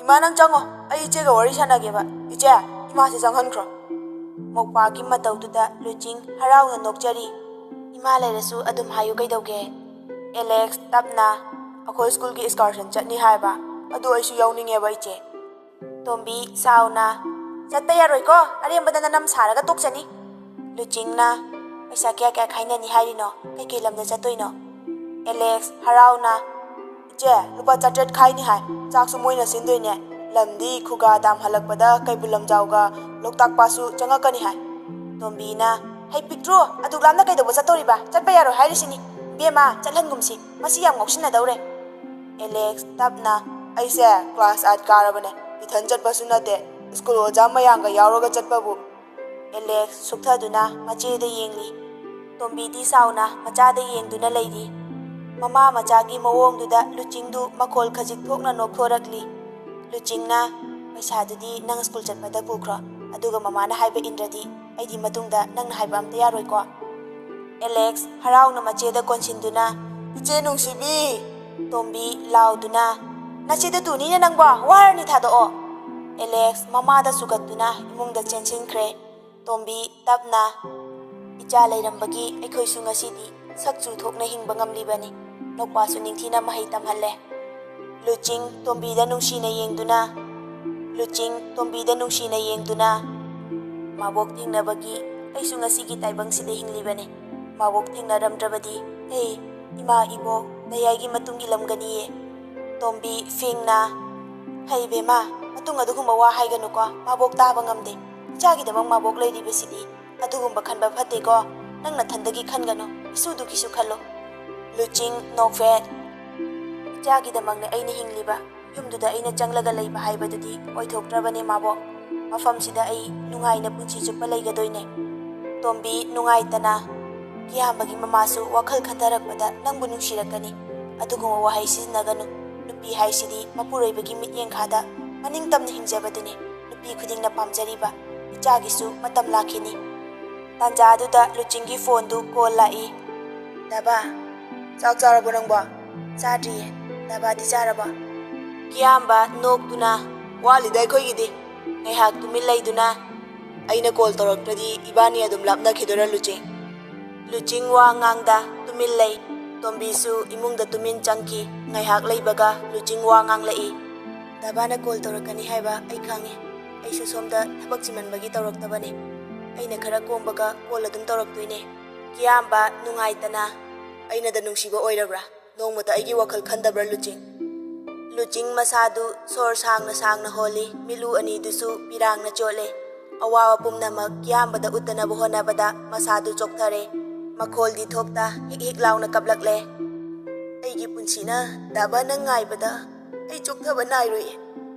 "ꯏꯃꯥ, ꯅꯪ ꯆꯪꯉꯣ, ꯑꯩ ꯏꯆꯦꯒ ꯋꯥꯔꯤ ꯁꯥꯟꯅꯒꯦꯕ꯫ ꯏꯆꯦ, ꯏꯃꯥꯁꯦ ꯆꯪꯍꯟꯈ꯭ꯔꯣ꯫" ꯃꯧꯄ꯭ꯋꯥꯒꯤ ꯃꯇꯧꯗꯨꯗ ꯂꯨꯆꯤꯡ ꯍꯔꯥꯎꯅ ꯅꯣꯛꯆꯔꯤ꯫ "ꯏꯃꯥ ꯂꯩꯔꯁꯨ ꯑꯗꯨꯝ ꯍꯥꯏꯌꯨ ꯀꯩꯗꯧꯒꯦ?" ꯑꯦꯂꯦꯛꯁ ꯇꯞꯅ, "ꯑꯩꯈꯣꯏ ꯁ꯭ꯀꯨꯜꯒꯤ excursion ꯆꯠꯅꯤ ꯍꯥꯏꯕ, ꯑꯗꯨ ꯑꯩꯁꯨ ꯌꯥꯎꯅꯤꯡꯉꯦꯕ ꯏꯆꯦ꯫" ꯇꯣꯝꯕꯤ ꯁꯥꯎꯅ, "ꯆꯠꯄ ꯌꯥꯔꯣꯏꯀꯣ, ꯑꯔꯦꯝꯕꯗ ꯅꯅꯝ ꯁꯥꯔꯒ ꯇꯣꯛꯆꯅꯤ꯫" ꯂꯨꯆꯤꯡꯅ, "ꯄꯩꯁꯥ ꯀꯌꯥ ꯀꯌꯥ ꯈꯥꯏꯅꯅꯤ ꯍꯥꯏꯔꯤꯅꯣ? ꯀꯩꯀꯩ ꯂꯝꯗ ꯆꯠꯇꯣꯏꯅꯣ?" ꯑꯦꯂꯦꯛꯁ ꯍꯔꯥꯎꯅ, "ꯏꯆꯦ, ꯂꯨꯄꯥ ꯆꯥꯇ꯭ꯔꯦꯠ ꯈꯥꯏꯅꯤ ꯍꯥꯏ, ꯆꯥꯛꯁꯨ ꯃꯣꯏꯅ ꯁꯤꯟꯗꯣꯏꯅꯦ, ꯂꯝꯗꯤ ꯈꯨꯒꯥ ꯗꯥꯝ ꯍꯜꯂꯛꯄꯗ ꯀꯩꯕꯨꯜ ꯂꯝꯖꯥꯎꯒ ꯂꯣꯛꯇꯥꯛ ꯄꯥꯠꯁꯨ ꯆꯪꯉꯛꯀꯅꯤ ꯍꯥꯏ꯫" ꯇꯣꯝꯕꯤꯅ, "ꯍꯩ ꯄꯤꯛꯇ꯭ꯔꯨ, ꯑꯗꯨꯛ ꯂꯥꯞꯅ ꯀꯩꯗꯧꯕ ꯆꯠꯇꯣꯔꯤꯕ? ꯆꯠꯄ ꯌꯥꯔꯣꯏ ꯍꯥꯏꯔꯤꯁꯤꯅꯤ꯫ ꯏꯕꯦꯝꯃ, ꯆꯠꯍꯟꯒꯨꯝꯁꯤ, ꯃꯁꯤ ꯌꯥꯝ ꯉꯥꯎꯁꯤꯟꯅꯗꯧꯔꯦ꯫" ꯑꯦꯂꯦꯛꯁ ꯇꯞꯅ, "ꯑꯩꯁꯦ class eight ꯀꯥꯔꯕꯅꯦ, ꯏꯊꯟ ꯆꯠꯄꯁꯨ ꯅꯠꯇꯦ, ꯁ꯭ꯀꯨꯜ ꯑꯣꯖꯥ ꯃꯌꯥꯝꯒ ꯌꯥꯎꯔꯒ ꯆꯠꯄꯕꯨ꯫" ꯑꯦꯂꯦꯛꯁ ꯁꯨꯛꯊꯗꯨꯅ ꯃꯆꯦꯗ ꯌꯦꯡꯂꯤ꯫ ꯇꯣꯝꯕꯤꯗꯤ ꯁꯥꯎꯅ ꯃꯆꯥꯗ ꯌꯦꯡꯗꯨꯅ ꯂꯩꯔꯤ꯫ ꯃꯃꯥ ꯃꯆꯥꯒꯤ ꯃꯑꯣꯡꯗꯨꯗ ꯂꯨꯆꯤꯡꯗꯨ ꯃꯈꯣꯜ ꯈꯖꯤꯛ ꯊꯣꯛꯅ ꯅꯣꯛꯊꯣꯔꯛꯂꯤ꯫ ꯂꯨꯆꯤꯡꯅ, "ꯄꯩꯁꯥꯗꯨꯗꯤ ꯅꯪ ꯁ꯭ꯀꯨꯜ ꯆꯠꯄꯗ ꯄꯨꯈ꯭ꯔꯣ, ꯑꯗꯨꯒ ꯃꯃꯥꯅ ꯍꯥꯏꯕ ꯏꯟꯗ꯭ꯔꯗꯤ ꯑꯩꯗꯤ ꯃꯇꯨꯡꯗ ꯅꯪꯅ ꯍꯥꯏꯕ ꯑꯝꯇ ꯌꯥꯔꯣꯏꯀꯣ?" ꯑꯦꯂꯦꯛꯁ ꯍꯔꯥꯎꯅ ꯃꯆꯦꯗ ꯀꯣꯟꯁꯤꯟꯗꯨꯅ, "ꯏꯆꯦ ꯅꯨꯡꯁꯤꯕꯤ!" ꯇꯣꯝꯕꯤ ꯂꯥꯎꯗꯨꯅ, "ꯅꯆꯦꯗ ꯇꯨꯅꯤꯅꯦ ꯅꯪꯕꯣ, ꯋꯥꯔꯅꯤ ꯊꯥꯗꯣꯛꯑꯣ꯫" ꯑꯦꯂꯦꯛꯁ ꯃꯃꯥꯗ ꯁꯨꯒꯠꯇꯨꯅ ꯏꯃꯨꯡꯗ ꯆꯦꯟꯁꯤꯟꯈ꯭ꯔꯦ꯫ ꯇꯣꯝꯕꯤ ꯇꯞꯅ, "ꯏꯆꯥ ꯂꯩꯔꯝꯕꯒꯤ ꯑꯩꯈꯣꯏꯁꯨ ꯉꯁꯤꯗꯤ ꯁꯛ ꯆꯨ ꯊꯣꯛꯅ ꯍꯤꯡꯕ ꯉꯝꯂꯤꯕꯅꯤ꯫" ꯅꯣꯛꯄꯥꯁꯨ ꯅꯤꯡꯊꯤꯅ ꯃꯍꯩ ꯇꯝꯍꯜꯂꯦ꯫ ꯂꯨꯆꯤꯡ ꯇꯣꯝꯕꯤꯗ ꯅꯨꯡꯁꯤꯅ ꯌꯦꯡꯗꯨꯅ, ꯂꯨꯆꯤꯡ ꯇꯣꯝꯕꯤꯗ ꯅꯨꯡꯁꯤꯅ ꯌꯦꯡꯗꯨꯅ, "ꯃꯥꯕꯣꯛ ꯊꯦꯡꯅꯕꯒꯤ ꯑꯩꯁꯨ ꯉꯁꯤꯒꯤ ꯇꯥꯏꯕꯪꯁꯤꯗ ꯍꯤꯡꯂꯤꯕꯅꯦ꯫ ꯃꯥꯕꯣꯛ ꯊꯦꯡꯅꯔꯝꯗ꯭ꯔꯕꯗꯤ ꯑꯩ ꯏꯃꯥ ꯏꯕꯣꯛ ꯗꯌꯥꯏꯒꯤ ꯃꯇꯨꯡ ꯏꯜꯂꯝꯒꯅꯤꯌꯦ꯫ ꯇꯣꯝꯕꯤ ꯐꯦꯡꯅ, "ꯍꯩ ꯕꯦꯝꯃ, ꯃꯇꯨꯡ ꯑꯗꯨꯒꯨꯝꯕ ꯋꯥ ꯍꯥꯏꯒꯅꯨꯀꯣ, ꯃꯥꯕꯣꯛ ꯇꯥꯕ ꯉꯝꯗꯦ꯫ ꯏꯆꯥꯒꯤꯗꯃꯛ ꯃꯥꯕꯣꯛ ꯂꯩꯔꯤꯕꯁꯤꯗꯤ꯫ ꯑꯗꯨꯒꯨꯝꯕ ꯈꯟꯕ ꯐꯠꯇꯦꯀꯣ꯫ ꯅꯪ ꯅꯊꯟꯗꯒꯤ ꯈꯟꯒꯅꯨ, ꯏꯁꯨꯗꯨꯒꯤꯁꯨ ꯈꯜꯂꯣ꯫" ꯂꯨꯆꯤꯡ ꯅꯣꯛꯐꯦꯠ, "ꯏꯆꯥꯒꯤꯗꯃꯛꯅꯦ ꯑꯩꯅ ꯍꯤꯡꯂꯤꯕ꯫ ꯌꯨꯝꯗꯨꯗ ꯑꯩꯅ ꯆꯪꯂꯒ ꯂꯩꯕ ꯍꯥꯏꯕꯗꯨꯗꯤ ꯑꯣꯏꯊꯣꯛꯇ꯭ꯔꯕꯅꯦ ꯃꯥꯕꯣꯛ꯫ ꯃꯐꯝꯁꯤꯗ ꯑꯩ ꯅꯨꯡꯉꯥꯏꯅ ꯄꯨꯟꯁꯤ ꯆꯨꯞꯄ ꯂꯩꯒꯗꯣꯏꯅꯦ꯫" ꯇꯣꯝꯕꯤ ꯅꯨꯡꯉꯥꯏꯇꯅ, "ꯀꯤꯌꯥꯝꯕꯒꯤ ꯃꯃꯥꯁꯨ ꯋꯥꯈꯜ ꯈꯟꯊꯔꯛꯄꯗ ꯅꯪꯕꯨ ꯅꯨꯡꯁꯤꯔꯛꯀꯅꯤ꯫ ꯑꯗꯨꯒꯨꯝꯕ ꯋꯥꯍꯩ ꯁꯤꯖꯤꯟꯅꯒꯅꯨ꯫ ꯅꯨꯄꯤ ꯍꯥꯏꯁꯤꯗꯤ ꯃꯄꯨꯔꯣꯏꯕꯒꯤ ꯃꯤꯠꯌꯦꯡ ꯈꯥꯗ ꯃꯅꯤꯡ ꯇꯝꯅ ꯍꯤꯡꯖꯕꯗꯨꯅꯤ ꯅꯨꯄꯤ ꯈꯨꯗꯤꯡꯅ ꯄꯥꯝꯖꯔꯤꯕ꯫ ꯏꯆꯥꯒꯤꯁꯨ ꯃꯇꯝ ꯂꯥꯛꯈꯤꯅꯤ꯫" ꯇꯥꯟꯖꯥꯗꯨꯗ ꯂꯨꯆꯤꯡꯒꯤ ꯐꯣꯟꯗꯨ ꯀꯣꯜ ꯂꯥꯛꯏ꯫ "ꯗꯥꯕꯥ, ꯆꯥꯛ ꯆꯥꯔꯕꯣ ꯅꯪꯕꯣ?" "ꯆꯥꯗ꯭ꯔꯤꯌꯦ꯫ ꯗꯥꯕꯥꯗꯤ ꯆꯥꯔꯕꯣ?" ꯀꯤꯌꯥꯝꯕ ꯅꯣꯛꯇꯨꯅ, "ꯋꯥꯠꯂꯤꯗ ꯑꯩꯈꯣꯏꯒꯤꯗꯤ꯫" ꯉꯥꯏꯍꯥꯛ ꯇꯨꯃꯤꯟ ꯂꯩꯗꯨꯅ, "ꯑꯩꯅ ꯀꯣꯜ ꯇꯧꯔꯛꯇ꯭ꯔꯗꯤ ꯏꯕꯥꯅꯤ ꯑꯗꯨꯝ ꯂꯥꯞꯅꯈꯤꯗꯣꯏꯔꯥ ꯂꯨꯆꯤꯡ?" ꯂꯨꯆꯤꯡ ꯋꯥ ꯉꯥꯡꯗ ꯇꯨꯃꯤꯟ ꯂꯩ꯫ ꯇꯣꯝꯕꯤꯁꯨ ꯏꯃꯨꯡꯗ ꯇꯨꯃꯤꯟ ꯆꯪꯈꯤ꯫ ꯉꯥꯏꯍꯥꯛ ꯂꯩꯕꯒ ꯂꯨꯆꯤꯡ ꯋꯥ ꯉꯥꯡꯂꯛꯏ꯫ "ꯗꯥꯕꯥꯅ ꯀꯣꯜ ꯇꯧꯔꯛꯀꯅꯤ ꯍꯥꯏꯕ ꯑꯩ ꯈꯪꯉꯤ꯫ ꯑꯩꯁꯨ ꯁꯣꯝꯗ ꯊꯕꯛ ꯆꯤꯟꯃꯟꯕꯒꯤ ꯇꯧꯔꯛꯇꯕꯅꯤ꯫ ꯑꯩꯅ ꯈꯔ ꯀꯣꯝꯕꯒ ꯀꯣꯜ ꯑꯗꯨꯝ ꯇꯧꯔꯛꯇꯣꯏꯅꯦ꯫" ꯀꯤꯌꯥꯝꯕ ꯅꯨꯡꯉꯥꯏꯇꯅ, "ꯑꯩꯅꯗ ꯅꯨꯡꯁꯤꯕ ꯑꯣꯏꯔꯕ꯭ꯔꯥ? ꯅꯣꯡꯃꯇ ꯑꯩꯒꯤ ꯋꯥꯈꯜ ꯈꯟꯗꯕ꯭ꯔꯥ ꯂꯨꯆꯤꯡ?" ꯂꯨꯆꯤꯡ ꯃꯁꯥꯗꯨ ꯁꯣꯔ ꯁꯥꯡꯅ ꯁꯥꯡꯅ ꯍꯣꯜꯂꯤ, ꯃꯤꯠꯂꯨ ꯑꯅꯤꯗꯨꯁꯨ ꯄꯤꯔꯥꯡꯅ ꯆꯣꯠꯂꯦ꯫ ꯑꯋꯥꯕ ꯄꯨꯝꯅꯃꯛ ꯀꯤꯌꯥꯝꯕꯗ ꯎꯠꯇꯅꯕ ꯍꯣꯠꯅꯕꯗ ꯃꯁꯥꯗꯨ ꯆꯣꯛꯊꯔꯦ꯫ ꯃꯈꯣꯜꯗꯤ ꯊꯣꯛꯇ ꯍꯤꯛ ꯍꯤꯛ ꯂꯥꯎꯅ ꯀꯞꯂꯛꯂꯦ꯫ "ꯑꯩꯒꯤ ꯄꯨꯟꯁꯤꯅ ꯗꯥꯕꯥ ꯅꯪ ꯉꯥꯏꯕꯗ ꯑꯩ ꯆꯣꯛꯊꯕ ꯅꯥꯏꯔꯣꯏꯌꯦ꯫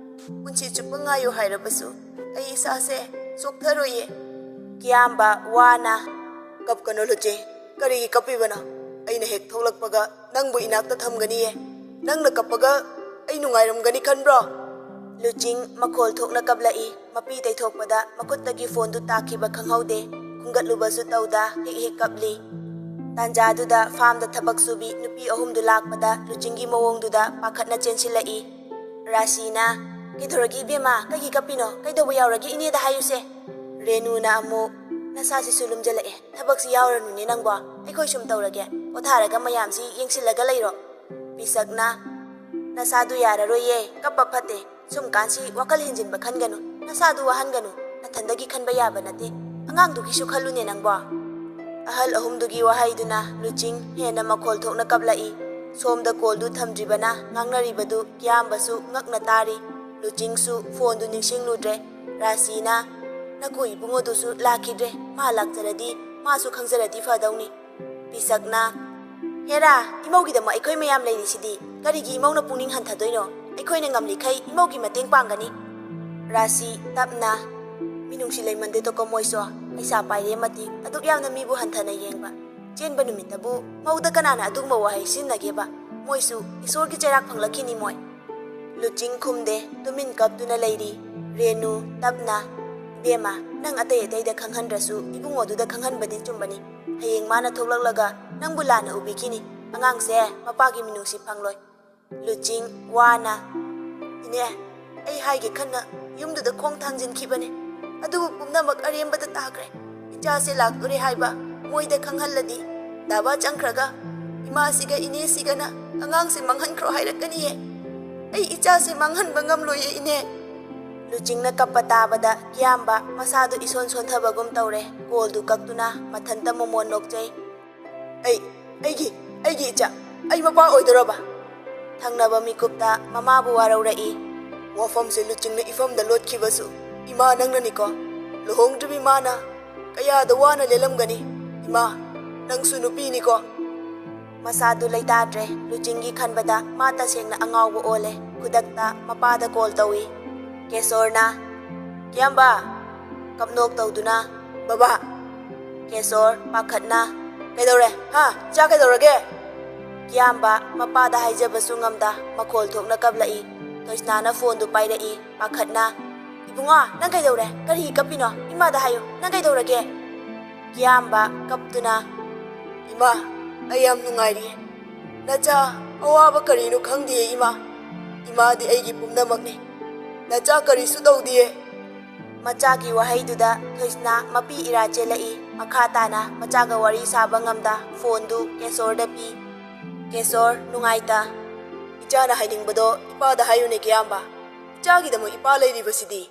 ꯄꯨꯟꯁꯤ ꯆꯨꯞꯄ ꯉꯥꯏꯌꯨ ꯍꯥꯏꯔꯕꯁꯨ ꯑꯩ ꯏꯁꯥꯁꯦ ꯆꯣꯛꯊꯔꯣꯏꯌꯦ꯫" ꯀꯤꯌꯥꯝꯕ ꯋꯥꯅ, "ꯀꯞꯀꯅꯣ ꯂꯨꯆꯤꯡ꯫ ꯀꯔꯤꯒꯤ ꯀꯞꯄꯤꯕꯅꯣ? ꯑꯩꯅ ꯍꯦꯛ ꯊꯣꯛꯂꯛꯄꯒ ꯅꯪꯕꯨ ꯏꯅꯥꯛꯇ ꯊꯝꯒꯅꯤꯌꯦ꯫ ꯅꯪꯅ ꯀꯞꯄꯒ ꯑꯩ ꯅꯨꯡꯉꯥꯏꯔꯝꯒꯅꯤ ꯈꯟꯕ꯭ꯔꯣ?" ꯂꯨꯆꯤꯡ ꯃꯈꯣꯜ ꯊꯣꯛꯅ ꯀꯞꯂꯛꯏ꯫ ꯃꯄꯤ ꯇꯩꯊꯣꯛꯄꯗ ꯃꯈꯨꯠꯇꯒꯤ ꯐꯣꯟꯗꯨ ꯇꯥꯈꯤꯕ ꯈꯪꯍꯧꯗꯦ꯫ ꯈꯨꯝꯒꯠꯂꯨꯕꯁꯨ ꯇꯧꯗ ꯍꯤꯛ ꯍꯤꯛ ꯀꯞꯂꯤ꯫ ꯇꯥꯟꯖꯥꯗꯨꯗ ꯐꯥꯝꯗ ꯊꯕꯛ ꯁꯨꯕꯤ ꯅꯨꯄꯤ ꯑꯍꯨꯝꯗꯨ ꯂꯥꯛꯄꯗ ꯂꯨꯆꯤꯡꯒꯤ ꯃꯑꯣꯡꯗꯨꯗ ꯄꯥꯈꯠꯅ ꯆꯦꯟꯁꯤꯜꯂꯛꯏ꯫ ꯔꯥꯁꯤꯅ, "ꯀꯩꯗꯧꯔꯒꯦ ꯏꯕꯦꯝꯃ? ꯀꯩꯒꯤ ꯀꯞꯄꯤꯅꯣ? ꯀꯩꯗꯧꯕ ꯌꯥꯎꯔꯒꯦ? ꯏꯅꯦꯗ ꯍꯥꯏꯌꯨꯁꯦ꯫" ꯔꯦꯅꯨꯅ ꯑꯃꯨꯛ, "ꯅꯁꯥꯁꯤꯁꯨ ꯂꯨꯝꯖꯜꯂꯛꯑꯦ꯫ ꯊꯕꯛꯁꯤ ꯌꯥꯎꯔꯅꯨꯅꯦ ꯅꯪꯕꯣ꯫ ꯑꯩꯈꯣꯏ ꯁꯨꯝ ꯇꯧꯔꯒꯦ꯫ ꯄꯣꯊꯥꯔꯒ ꯃꯌꯥꯝꯁꯤ ꯌꯦꯡꯁꯤꯜꯂꯒ ꯂꯩꯔꯣ꯫" ꯄꯤꯁꯛꯅ, "ꯅꯁꯥꯗꯨ ꯌꯥꯔꯔꯣꯏꯌꯦ꯫ ꯀꯞꯄ ꯐꯠꯇꯦ꯫ ꯁꯨꯝ ꯀꯥꯟꯁꯤ ꯋꯥꯈꯜ ꯍꯦꯟꯖꯤꯟꯕ ꯈꯟꯒꯅꯨ꯫ ꯅꯁꯥꯗꯨ ꯋꯥꯍꯟꯒꯅꯨ꯫ ꯅꯊꯟꯗꯒꯤ ꯈꯟꯕ ꯌꯥꯕ ꯅꯠꯇꯦ꯫ ꯑꯉꯥꯡꯗꯨꯒꯤꯁꯨ ꯈꯜꯂꯨꯅꯦ ꯅꯪꯕꯣ꯫ ꯑꯍꯜ ꯑꯍꯨꯝꯗꯨꯒꯤ ꯋꯥꯍꯩꯗꯨꯅ ꯂꯨꯆꯤꯡ ꯍꯦꯟꯅ ꯃꯈꯣꯜ ꯊꯣꯛꯅ ꯀꯞꯂꯛꯏ꯫ ꯁꯣꯝꯗ ꯀꯣꯜꯗꯨ ꯊꯝꯗ꯭ꯔꯤꯕꯅ ꯉꯥꯡꯅꯔꯤꯕꯗꯨ ꯀꯤꯌꯥꯝꯕꯁꯨ ꯉꯛꯅ ꯇꯥꯔꯤ꯫ ꯂꯨꯆꯤꯡꯁꯨ ꯐꯣꯟꯗꯨ ꯅꯤꯡꯁꯤꯡꯂꯨꯗ꯭ꯔꯦ꯫ ꯔꯥꯁꯤꯅ, "ꯅꯈꯣꯏ ꯏꯕꯨꯡꯉꯣꯗꯨꯁꯨ ꯂꯥꯛꯈꯤꯗ꯭ꯔꯦ꯫ ꯃꯥ ꯂꯥꯛꯆꯔꯗꯤ, ꯃꯥꯁꯨ ꯈꯪꯖꯔꯗꯤ ꯐꯗꯧꯅꯤ꯫" ꯄꯤꯁꯛꯅ, "ꯍꯦꯔꯥ, ꯏꯃꯧꯒꯤꯗꯃꯛ ꯑꯩꯈꯣꯏ ꯃꯌꯥꯝ ꯂꯩꯔꯤꯁꯤꯗꯤ꯫ ꯀꯔꯤꯒꯤ ꯏꯃꯧꯅ ꯄꯨꯛꯅꯤꯡ ꯍꯟꯊꯗꯣꯏꯅꯣ? ꯑꯩꯈꯣꯏꯅ ꯉꯝꯂꯤꯈꯩ ꯏꯃꯧꯒꯤ ꯃꯇꯦꯡ ꯄꯥꯡꯒꯅꯤ꯫" ꯔꯥꯁꯤ ꯇꯞꯅ, "ꯃꯤꯅꯨꯡꯁꯤ ꯂꯩꯃꯟꯗꯦꯗꯀꯣ ꯃꯣꯏꯁꯨ꯫ ꯄꯩꯁꯥ ꯄꯥꯏꯔꯦ ꯃꯇꯤꯛ ꯑꯗꯨꯛ ꯌꯥꯝꯅ ꯃꯤꯕꯨ ꯍꯟꯊꯅ ꯌꯦꯡꯕ꯫ ꯆꯦꯟꯕ ꯅꯨꯃꯤꯠꯇꯕꯨ ꯃꯧꯗ ꯀꯅꯥꯅ ꯑꯗꯨꯒꯨꯝꯕ ꯋꯥꯍꯩ ꯁꯤꯖꯤꯟꯅꯒꯦꯕ? ꯃꯣꯏꯁꯨ ꯏꯁꯣꯔꯒꯤ ꯆꯩꯔꯥꯛ ꯐꯪꯂꯛꯈꯤꯅꯤ ꯃꯣꯏ꯫" ꯂꯨꯆꯤꯡ ꯈꯨꯝꯗꯦ, ꯇꯨꯃꯤꯟ ꯀꯞꯇꯨꯅ ꯂꯩꯔꯤ꯫ ꯔꯦꯅꯨ ꯇꯞꯅ, "ꯏꯕꯦꯝꯃ, ꯅꯪ ꯑꯇꯩ ꯑꯇꯩꯗ ꯈꯪꯍꯟꯗ꯭ꯔꯁꯨ ꯏꯕꯨꯡꯉꯣꯗꯨꯗ ꯈꯪꯍꯟꯕꯗꯤ ꯆꯨꯝꯕꯅꯤ꯫ ꯍꯌꯦꯡ ꯃꯥꯅ ꯊꯣꯛꯂꯛꯂꯒ ꯅꯪꯕꯨ ꯂꯥꯟꯅ ꯎꯕꯤꯈꯤꯅꯤ꯫ ꯑꯉꯥꯡꯁꯦ ꯃꯄꯥꯒꯤ ꯃꯤꯅꯨꯡꯁꯤ ꯐꯪꯂꯣꯏ꯫" ꯂꯨꯆꯤꯡ ꯋꯥꯅ, "ꯏꯅꯦ, ꯑꯩ ꯍꯥꯏꯒꯦ ꯈꯟꯅ ꯌꯨꯝꯗꯨꯗ ꯈꯣꯡ ꯊꯥꯡꯖꯤꯟꯈꯤꯕꯅꯦ꯫ ꯑꯗꯨꯕꯨ ꯄꯨꯝꯅꯃꯛ ꯑꯔꯦꯝꯕꯗ ꯇꯥꯈ꯭ꯔꯦ꯫ ꯏꯆꯥꯁꯦ ꯂꯥꯛꯇꯣꯔꯦ ꯍꯥꯏꯕ ꯃꯣꯏꯗ ꯈꯪꯍꯜꯂꯗꯤ ꯗꯥꯕꯥ ꯆꯪꯈ꯭ꯔꯒ ꯏꯃꯥꯁꯤꯒ ꯏꯅꯦꯁꯤꯒꯅ ꯑꯉꯥꯡꯁꯦ ꯃꯥꯡꯍꯟꯈ꯭ꯔꯣ ꯍꯥꯏꯔꯛꯀꯅꯤꯌꯦ꯫ ꯑꯩ ꯏꯆꯥꯁꯦ ꯃꯥꯡꯍꯟꯕ ꯉꯝꯂꯣꯏꯌꯦ, ꯏꯅꯦ꯫" ꯂꯨꯆꯤꯡꯅ ꯀꯞꯄ ꯇꯥꯕꯗ ꯀꯤꯌꯥꯝꯕ ꯃꯁꯥꯗꯨ ꯏꯁꯣꯟ ꯁꯣꯟꯊꯕꯒꯨꯝ ꯇꯧꯔꯦ꯫ ꯀꯣꯜꯗꯨ ꯀꯛꯇꯨꯅ ꯃꯊꯟꯇ ꯃꯣꯃꯣꯟ ꯅꯣꯛꯆꯩ꯫ "ꯑꯩ, ꯑꯩꯒꯤ, ꯑꯩꯒꯤ ꯏꯆꯥ, ꯑꯩ ꯃꯄꯥ ꯑꯣꯏꯗꯣꯔꯕ?" ꯊꯪꯅꯕ ꯃꯤꯀꯨꯞꯇ ꯃꯃꯥꯕꯨ ꯋꯥꯔꯧꯔꯛꯏ꯫ "ꯋꯥꯐꯝꯁꯦ ꯂꯨꯆꯤꯡꯅ ꯏꯐꯝꯗ ꯂꯣꯠꯈꯤꯕꯁꯨ ꯏꯃꯥ ꯅꯪꯅꯅꯤꯀꯣ꯫ ꯂꯨꯍꯣꯡꯗ꯭ꯔꯤꯕꯤ ꯃꯥꯅ ꯀꯌꯥꯗ ꯋꯥꯅ ꯂꯦꯜꯂꯝꯒꯅꯤ꯫ ꯏꯃꯥ, ꯅꯪꯁꯨ ꯅꯨꯄꯤꯅꯤꯀꯣ꯫" ꯃꯁꯥꯗꯨ ꯂꯩꯇꯥꯗ꯭ꯔꯦ꯫ ꯂꯨꯆꯤꯡꯒꯤ ꯈꯟꯕꯗ ꯃꯥ ꯇꯁꯦꯡꯅ ꯑꯉꯥꯎꯕ ꯑꯣꯜꯂꯦ꯫ ꯈꯨꯗꯛꯇ ꯃꯄꯥꯗ ꯀꯣꯜ ꯇꯧꯏ꯫ ꯀꯦꯁꯣꯔꯅ, "ꯀꯤꯌꯥꯝꯕ!" ꯀꯞꯅꯣꯛ ꯇꯧꯗꯨꯅ, "ꯕꯕꯥ!" ꯀꯦꯁꯣꯔ ꯄꯥꯈꯠꯅ, "ꯀꯩꯗꯧꯔꯦ? ꯍꯥ? ꯏꯆꯥ ꯀꯩꯗꯧꯔꯒꯦ?" ꯀꯤꯌꯥꯝꯕ ꯃꯄꯥꯗ ꯍꯥꯏꯖꯕꯁꯨ ꯉꯝꯗ ꯃꯈꯣꯜ ꯊꯣꯛꯅ ꯀꯞꯂꯛꯏ꯫ ꯊꯣꯏꯁꯅꯥꯅ ꯐꯣꯟꯗꯨ ꯄꯥꯏꯔꯛꯏ, ꯄꯥꯈꯠꯅ, "ꯏꯕꯨꯡꯉꯣ, ꯅꯪ ꯀꯩꯗꯧꯔꯦ? ꯀꯔꯤ ꯀꯞꯄꯤꯅꯣ? ꯏꯃꯥꯗ ꯍꯥꯏꯌꯨ, ꯅꯪ ꯀꯩꯗꯧꯔꯒꯦ?" ꯀꯤꯌꯥꯝꯕ ꯀꯞꯇꯨꯅ, "ꯏꯃꯥ, ꯑꯩ ꯌꯥꯝ ꯅꯨꯡꯉꯥꯏꯔꯤꯌꯦ꯫ ꯅꯆꯥ ꯑꯋꯥꯕ ꯀꯔꯤꯅꯣ ꯈꯪꯗꯤꯌꯦ ꯏꯃꯥ꯫ ꯏꯃꯥꯗꯤ ꯑꯩꯒꯤ ꯄꯨꯝꯅꯃꯛꯅꯤ꯫ ꯅꯆꯥ ꯀꯔꯤꯁꯨ ꯇꯧꯗꯤꯌꯦ꯫" ꯃꯆꯥꯒꯤ ꯋꯥꯍꯩꯗꯨꯗ ꯊꯣꯏꯁꯅꯥ ꯃꯄꯤ ꯏꯔꯥ ꯆꯦꯜꯂꯛꯏ꯫ ꯃꯈꯥ ꯇꯥꯅ ꯃꯆꯥꯒ ꯋꯥꯔꯤ ꯁꯥꯕ ꯉꯝꯗ ꯐꯣꯟꯗꯨ ꯀꯦꯁꯣꯔꯗ ꯄꯤ꯫ ꯀꯦꯁꯣꯔ ꯅꯨꯡꯉꯥꯏꯇ, "ꯏꯆꯥꯅ ꯍꯥꯏꯅꯤꯡꯕꯗꯣ ꯏꯄꯥꯗ ꯍꯥꯏꯌꯨꯅꯦ ꯀꯤꯌꯥꯝꯕ꯫ ꯏꯆꯥꯒꯤꯗꯃꯛ ꯏꯄꯥ ꯂꯩꯔꯤꯕꯁꯤꯗꯤ꯫"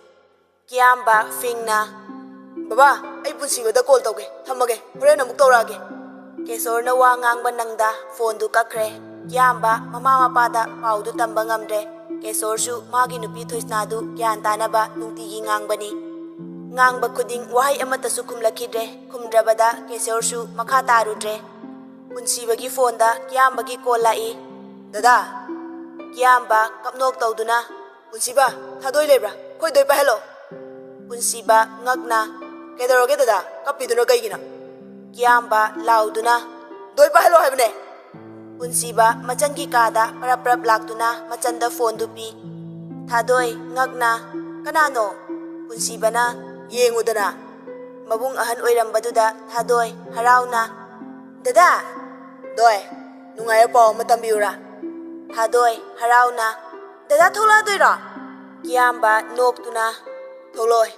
ꯀꯤꯌꯥꯝꯕ ꯐꯤꯡꯅ, "ꯕꯕꯥ, ꯑꯩ ꯄꯨꯟꯁꯤꯕꯗ ꯀꯣꯜ ꯇꯧꯒꯦ, ꯊꯝꯃꯒꯦ, ꯍꯣꯔꯦꯟ ꯑꯃꯨꯛ ꯇꯧꯔꯛꯑꯒꯦ"꯫ ꯀꯦꯁꯣꯔꯅ ꯋꯥ ꯉꯥꯡꯕ ꯅꯪꯗ ꯐꯣꯟꯗꯨ ꯀꯛꯈ꯭ꯔꯦ꯫ ꯀꯤꯌꯥꯝꯕ ꯃꯃꯥ ꯃꯄꯥꯗ ꯄꯥꯎꯗꯨ ꯇꯝꯕ ꯉꯝꯗ꯭ꯔꯦ꯫ ꯀꯦꯁꯣꯔꯁꯨ ꯃꯥꯒꯤ ꯅꯨꯄꯤ ꯊꯣꯏꯁꯅꯥꯗꯨ ꯒ꯭ꯌꯥꯟ ꯇꯥꯅꯕ ꯅꯨꯡꯇꯤꯒꯤ ꯉꯥꯡꯕꯅꯤ꯫ ꯉꯥꯡꯕ ꯈꯨꯗꯤꯡ ꯋꯥꯍꯩ ꯑꯃꯠꯇꯁꯨ ꯈꯨꯝꯂꯛꯈꯤꯗ꯭ꯔꯦ꯫ ꯈꯨꯝꯗ꯭ꯔꯕꯗ ꯀꯦꯁꯣꯔꯁꯨ ꯃꯈꯥ ꯇꯥꯔꯨꯗ꯭ꯔꯦ꯫ ꯄꯨꯟꯁꯤꯕꯒꯤ ꯐꯣꯟꯗ ꯀꯤꯌꯥꯝꯕꯒꯤ ꯀꯣꯜ ꯂꯥꯛꯏ꯫ "ꯗꯗꯥ!" ꯀꯤꯌꯥꯝꯕ ꯀꯞꯅꯣꯛ ꯇꯧꯗꯨꯅ, "ꯄꯨꯟꯁꯤꯕ, ꯊꯥꯗꯣꯏ ꯂꯩꯕ꯭ꯔꯥ? ꯑꯩꯈꯣꯏ ꯗꯣꯏ ꯄꯥꯏꯍꯜꯂꯣ!" ꯄꯨꯟꯁꯤꯕ ꯉꯛꯅ, "ꯀꯩꯗꯧꯔꯒꯦ ꯗꯗꯥ? ꯀꯞꯄꯤꯗꯨꯅ ꯀꯩꯒꯤꯅꯣ?" ꯀꯤꯌꯥꯝꯕ ꯂꯥꯎꯗꯨꯅ, "ꯗꯣꯏ ꯄꯥꯏꯍꯜꯂꯣ ꯍꯥꯏꯕꯅꯦ!" ꯄꯨꯟꯁꯤꯕ ꯃꯆꯟꯒꯤ ꯀꯥꯗ ꯄꯔꯞ ꯄꯔꯞ ꯂꯥꯛꯇꯨꯅ ꯃꯆꯟꯗ ꯐꯣꯟꯗꯨ ꯄꯤ꯫ ꯊꯥꯗꯣꯏ ꯉꯛꯅ, "ꯀꯅꯥꯅꯣ?" ꯄꯨꯟꯁꯤꯕꯅ, "ꯌꯦꯡꯉꯨꯗꯅ!" ꯃꯕꯨꯡ ꯑꯍꯟ ꯑꯣꯏꯔꯝꯕꯗꯨꯗ ꯊꯥꯗꯣꯏ ꯍꯔꯥꯎꯅ, "ꯗꯗꯥ!" "ꯗꯣꯏ, ꯅꯨꯡꯉꯥꯏꯕ ꯄꯥꯎ ꯑꯃ ꯇꯝꯕꯤꯌꯨꯔꯥ?" ꯊꯥꯗꯣꯏ ꯍꯔꯥꯎꯅ, "ꯗꯗꯥ ꯊꯣꯛꯂꯛꯑꯗꯣꯏꯔꯣ?" ꯀꯤꯌꯥꯝꯕ ꯅꯣꯛꯇꯨꯅ, "ꯊꯣꯛꯂꯛꯑꯣꯏ꯫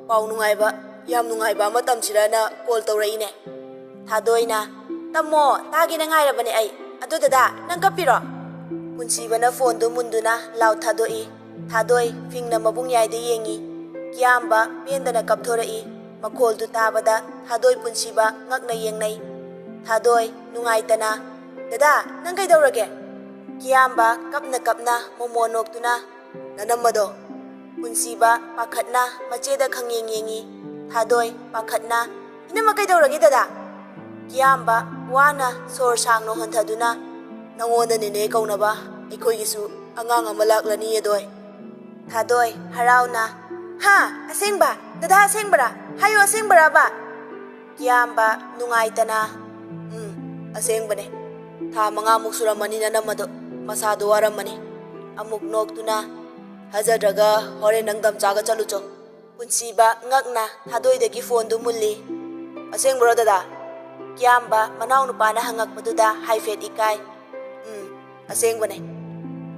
ꯄꯥꯎ ꯅꯨꯡꯉꯥꯏꯕ, ꯌꯥꯝ ꯅꯨꯡꯉꯥꯏꯕ ꯑꯃ ꯇꯝꯁꯤꯔꯅ ꯀꯣꯜ ꯇꯧꯔꯛꯏꯅꯦ꯫" ꯊꯥꯗꯣꯏꯅ, "ꯇꯝꯃꯣ, ꯇꯥꯒꯦꯅ ꯉꯥꯏꯔꯕꯅꯦ ꯑꯩ꯫ ꯑꯗꯣ ꯗꯗꯥ, ꯅꯪ ꯀꯞꯄꯤꯔꯣ?" ꯄꯨꯟꯁꯤꯕꯅ ꯐꯣꯟꯗꯨ ꯃꯨꯟꯗꯨꯅ ꯂꯥꯎ ꯊꯥꯗꯣꯛꯏ꯫ ꯊꯥꯗꯣꯏ ꯐꯤꯡꯅ ꯃꯕꯨꯡ ꯌꯥꯏꯗ ꯌꯦꯡꯉꯤ꯫ ꯀꯤꯌꯥꯝꯕ ꯄꯦꯟꯗꯅ ꯀꯞꯊꯣꯔꯛꯏ꯫ ꯃꯈꯣꯜꯗꯨ ꯇꯥꯕꯗ ꯊꯥꯗꯣꯏ ꯄꯨꯟꯁꯤꯕ ꯉꯛꯅ ꯌꯦꯡꯅꯩ꯫ ꯊꯥꯗꯣꯏ ꯅꯨꯡꯉꯥꯏꯇꯅ, "ꯗꯗꯥ, ꯅꯪ ꯀꯩꯗꯧꯔꯒꯦ?" ꯀꯤꯌꯥꯝꯕ ꯀꯞꯅ ꯀꯞꯅ ꯃꯣꯃꯣ ꯅꯣꯛꯇꯨꯅ, "ꯅꯅꯝꯃꯗꯣ!" ꯄꯨꯟꯁꯤꯕ ꯄꯥꯈꯠꯅ ꯃꯆꯦꯗ ꯈꯪꯌꯦꯡ ꯌꯦꯡꯉꯤ꯫ ꯊꯥꯗꯣꯏ ꯄꯥꯈꯠꯅ, "ꯏꯅꯝꯃ ꯀꯩꯗꯧꯔꯒꯦ ꯗꯗꯥ?" ꯀꯤꯌꯥꯝꯕ ꯋꯥꯅ ꯁꯣꯔ ꯁꯥꯡꯅ ꯍꯣꯟꯊꯗꯨꯅ, "ꯅꯉꯣꯟꯗ ꯅꯦꯅꯦ ꯀꯧꯅꯕ ꯑꯩꯈꯣꯏꯒꯤꯁꯨ ꯑꯉꯥꯡ ꯑꯃ ꯂꯥꯛꯂꯅꯤꯌꯦ ꯗꯣꯏ꯫" ꯊꯥꯗꯣꯏ ꯍꯔꯥꯎꯅ, "ꯍꯥ? ꯑꯁꯦꯡꯕ? ꯗꯗꯥ ꯑꯁꯦꯡꯕꯔꯥ? ꯍꯥꯏꯌꯨ, ꯑꯁꯦꯡꯕꯔꯕ?" ꯀꯤꯌꯥꯝꯕ ꯅꯨꯡꯉꯥꯏꯇꯅ, "ꯎꯝ, ꯑꯁꯦꯡꯕꯅꯦ꯫ ꯊꯥ ꯃꯉꯥꯃꯨꯛ ꯁꯨꯔꯝꯃꯅꯤ ꯅꯅꯝꯃꯗꯣ ꯃꯁꯥꯗꯣ ꯋꯥꯔꯝꯃꯅꯤ꯫" ꯑꯃꯨꯛ ꯅꯣꯛꯇꯨꯅ, "ꯊꯥꯖꯗ꯭ꯔꯒ ꯍꯣꯔꯦꯟ ꯅꯪ ꯗꯝꯆꯥꯒ ꯆꯠꯂꯨꯆꯣ꯫" ꯄꯨꯟꯁꯤꯕ ꯉꯛꯅ ꯊꯥꯗꯣꯏꯗꯒꯤ ꯐꯣꯟꯗꯨ ꯃꯨꯜꯂꯤ꯫ "ꯑꯁꯦꯡꯕ꯭ꯔꯣ ꯗꯗꯥ?" ꯀꯤꯌꯥꯝꯕ ꯃꯅꯥꯎꯅꯨꯄꯥꯅ ꯍꯪꯉꯛꯄꯗꯨꯗ ꯍꯥꯏꯐꯦꯠ ꯏꯀꯥꯏ꯫ "ꯎꯝ, ꯑꯁꯦꯡꯕꯅꯦ꯫"